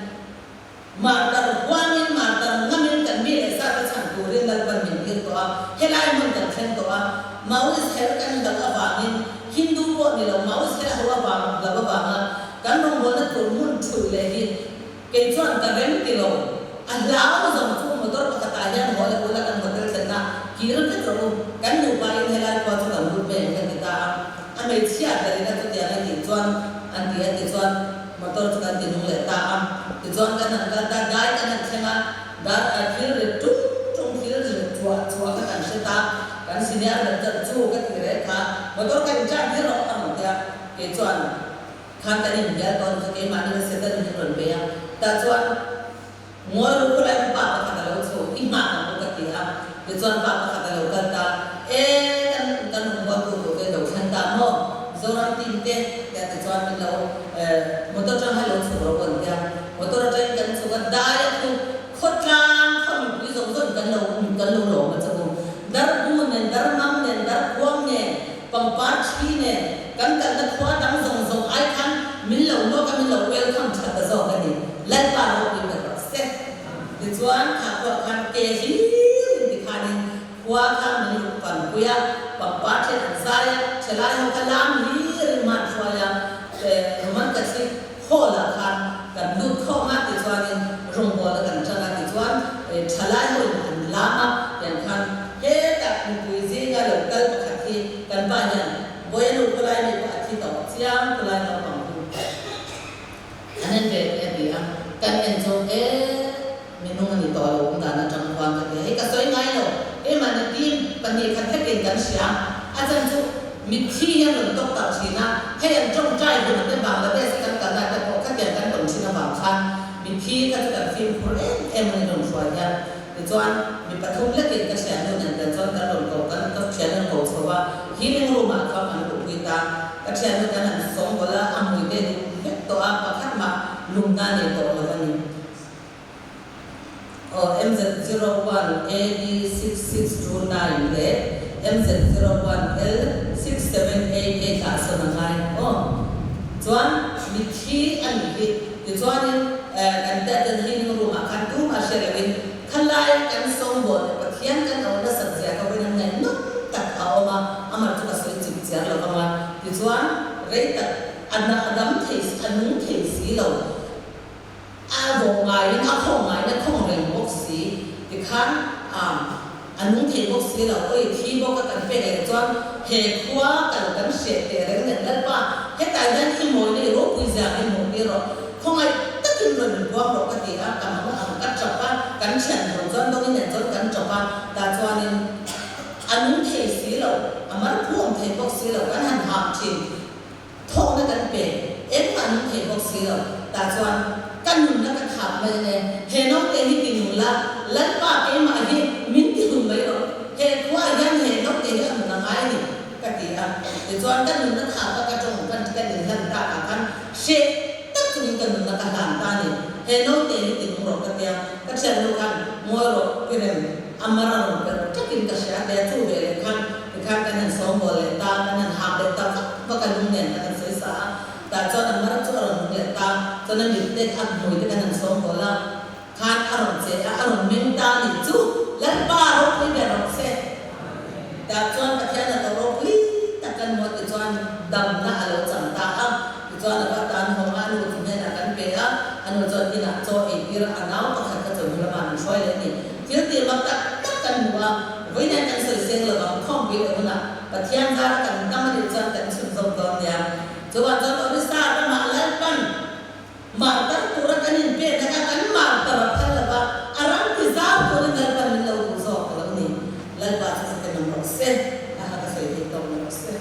Martar huangin martar ngamin kan mi leh sa te chhan turin Lalpan min tir tawh a, helai hmun kan thleng tawh a, Maoist hel kan hlauh avangin Hindu pawh ni lo Maoist hel a ho avang hlauh avanga kan rawngbawlna tur hmun thulh leh hi kei chuan ka rem ti lo, a hlau zawng chu motor pakhatah. hian haw leh ula kan hotel thlenna kir vek rawh u, kan nupa in helai khua chu kan lut mai ang ka ti ta a. A hmeichhia berin a chutiang a tih chuan an ti a tichuan motor chu kan ti nung leh ta a. Tichuan kan han kal ta, dai kan han thleng a, dar a thil rit tung tung thil rit chhuah chhuah kha kan hre ta, kan senior ber chuan chu ka ti reng kha motor ka in charge hi rawh a rawn ti a, kei chuan khan kan inbial tawh a ni chu keimahni ka setan in rawn bei a, tah chuan Ngawi ru khawlai chu pa pakhat a lo chho, i nghah ang u ka ti a, tichuan pa pakhat a lo kal ta, E, kan kan rawn huat tu tur te lo thlen ta maw? Zoram team te tia tichuan min lo motor atang khan lo chhuk rawh u an tia, motor atangin kan chhuk a, dai a thu khawtlang khaw mipui zawng zawng kan lo kan lo lawm a che u, darbu nen, darmang nen, darkhuang nen, pangpar thi nen, kan kalna khua dang zawng zawng ai khan min lo nawk a, min lo welcome tha ta zawk a ni. Lalpa ropui ber rawh se. Tichuan kha khuah khan ke hlir in tikhanin khua kha min ruk panpui a, pangpar then an zai a, thalai ho kha lam hlir in hman hruai a, Roman Catholic Hall ah khan kan lut khawm a, tichuanin rawngbawlna kan tan a, tichuan thalai ho in an lam a, tiang khan hetah mipui zinga lo kal pakhat hi kan pa hian Bawianu khawlai mi pawh a thi tawh chiang khawlai naupang chu. An en ve teh a ti a, kan en chu e minung a ni tawh lo awm dan atang khuan ka ti a, hei ka sawi ngai lo, keimahni team 2 khat hlekin kan hria, a chan chu mitthi hian rawn tawk tak thin a, hei an tawngtai hun te Bangladesh a kan kalna te pawh khatiang kan tawn thin avang khan mitthi kha chu kan fimkhur em em a ni rawn hruai hian. Tichuan mi pathum hlekin ka thiannu nen kan chuan kan rawn ko kan ka thian rawn ko chho a, healing room ah kha kan luhpui ta, ka thiannu kan han sawng bawlh a, a hmui te duh vek tawh a, pakhat mah lumna nei tawh lo a ni. Aw MZ01 AD6629 leh MZ01 L6788 ah sawn a ngai aw. Chuan mitthi a nih hi. Tichuanin kan tiahten healing room ah khan tumah hre loin khalai kan sawngbawl leh Pathian kan auh nasat zia ka vawiin an ngaih nawm tak a awm a, amah chu ka sawi chip chiar lo vang a. Tichuan rei tak a a dam thei a nung thei si lo, a vawh ngaiin a khawng ngaiin a khawng reng bawk si tikhan a A nung thei bawk si lo, awi thi bawk a kan pek leh chuan he khua kal kan hreh teh reng nen Lalpa, hetah hian i mawina i ropui zia hi hmuh tir rawh, khawngaih takin rawn in buang rawh ka ti a, ka mang ang ka tap a, kan thian hawn chuan dawngin nen chuan kan tap a, tah chuanin a nung thei si lo, a mar phuam thei bawk si lo, kan han ham thin. Thawkna kan pe, engmah nung thei bawk si lo. Tah chuan ka nunna ka thap mai ange, he naute hi ti nung la, Lalpa keimah hi min ti hun mai rawh, he khuaah hian he naute hi a nun a ngai a ni, ka ti a. Tichuan ka nunna thap a ka tawng kan kan inhlan tak ah khan hreh tak chungin ka nunna ka hlan ta a ni, he naute hi ti nung rawh ka tia, ka thiannu khan ngawi rawh ti reng. A mar a rawn perh takin ka hria tia chu ve leh khan tikhan kan han sawngbawl leh ta, kan han hak leh ta vak vak a, lung nen kan han sawi sa a, tah chuan a mar chu a rawn nung leh ta, chuan a mit te a hmui te kan han sawngbawl a, khan a rawn che a, a rawn meng ta a nih chu, Lalpa ropui ber rawh se. Tah chuan Pathian a tawh ropui tak kan hmu a tichuan damna a lo chang ta a, tichuan a va tan hawng a, a nu chu hnenah kan pe a, a nu chuan inah chaw ei tir a, a nau pakhat kha chaw hnu lamah min hruai leh a ni. Thil tih mak tak tak kan hmu a, vawiin kan sawi seng lo vang, khawmpui leh hunah Pathian zara kan dam a nih chuan kan chhun zawk dawn nia. Chuvang chuan Orissa ramah Lalpan martar tura kan inpek laka kan martar a phal lo va, a ram ti zau turin Lalpan min lo duh zawk a lo ni. Lalpa chu fakin awm rawh se, a ha ka sawi thei tawk lo rawh se.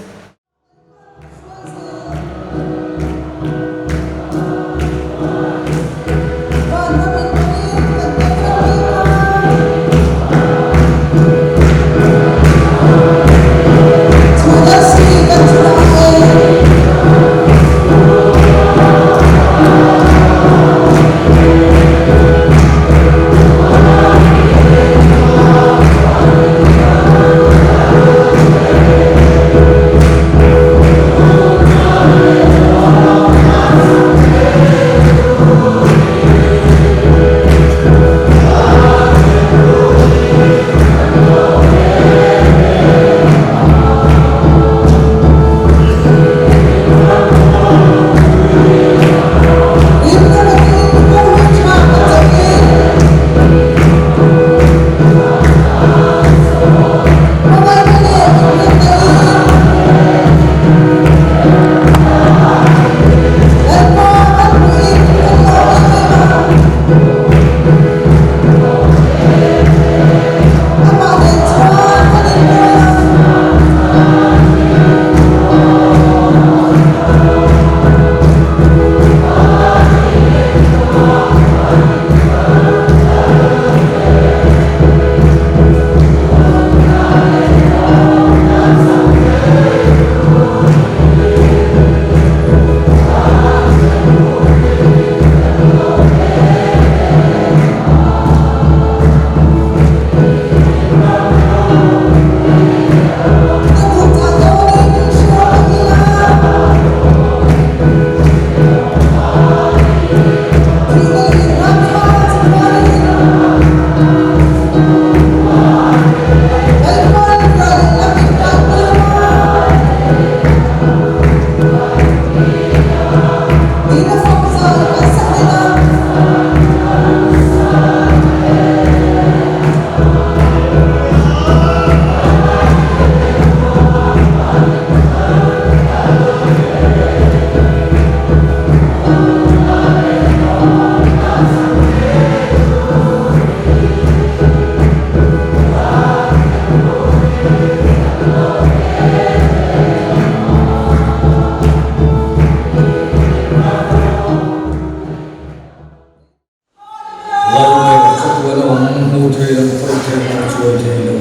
a chuai thei lo.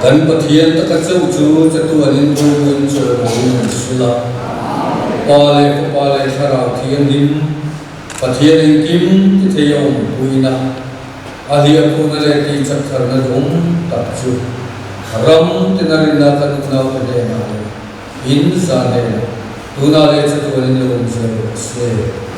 Kan Pathian taka chauh chu chatuanin ropuiin chawimawiin an sul a. Pa leh Fapa leh Thlarau Thianghlim, Pathian engkim ti thei a awmpuina, a hliahkhuhna leh tihchak tharna dawng tak chu ram tina rinna kan unaute hnenah leh in zan hnenah tunah leh chatuanin lo awm zel rawh se.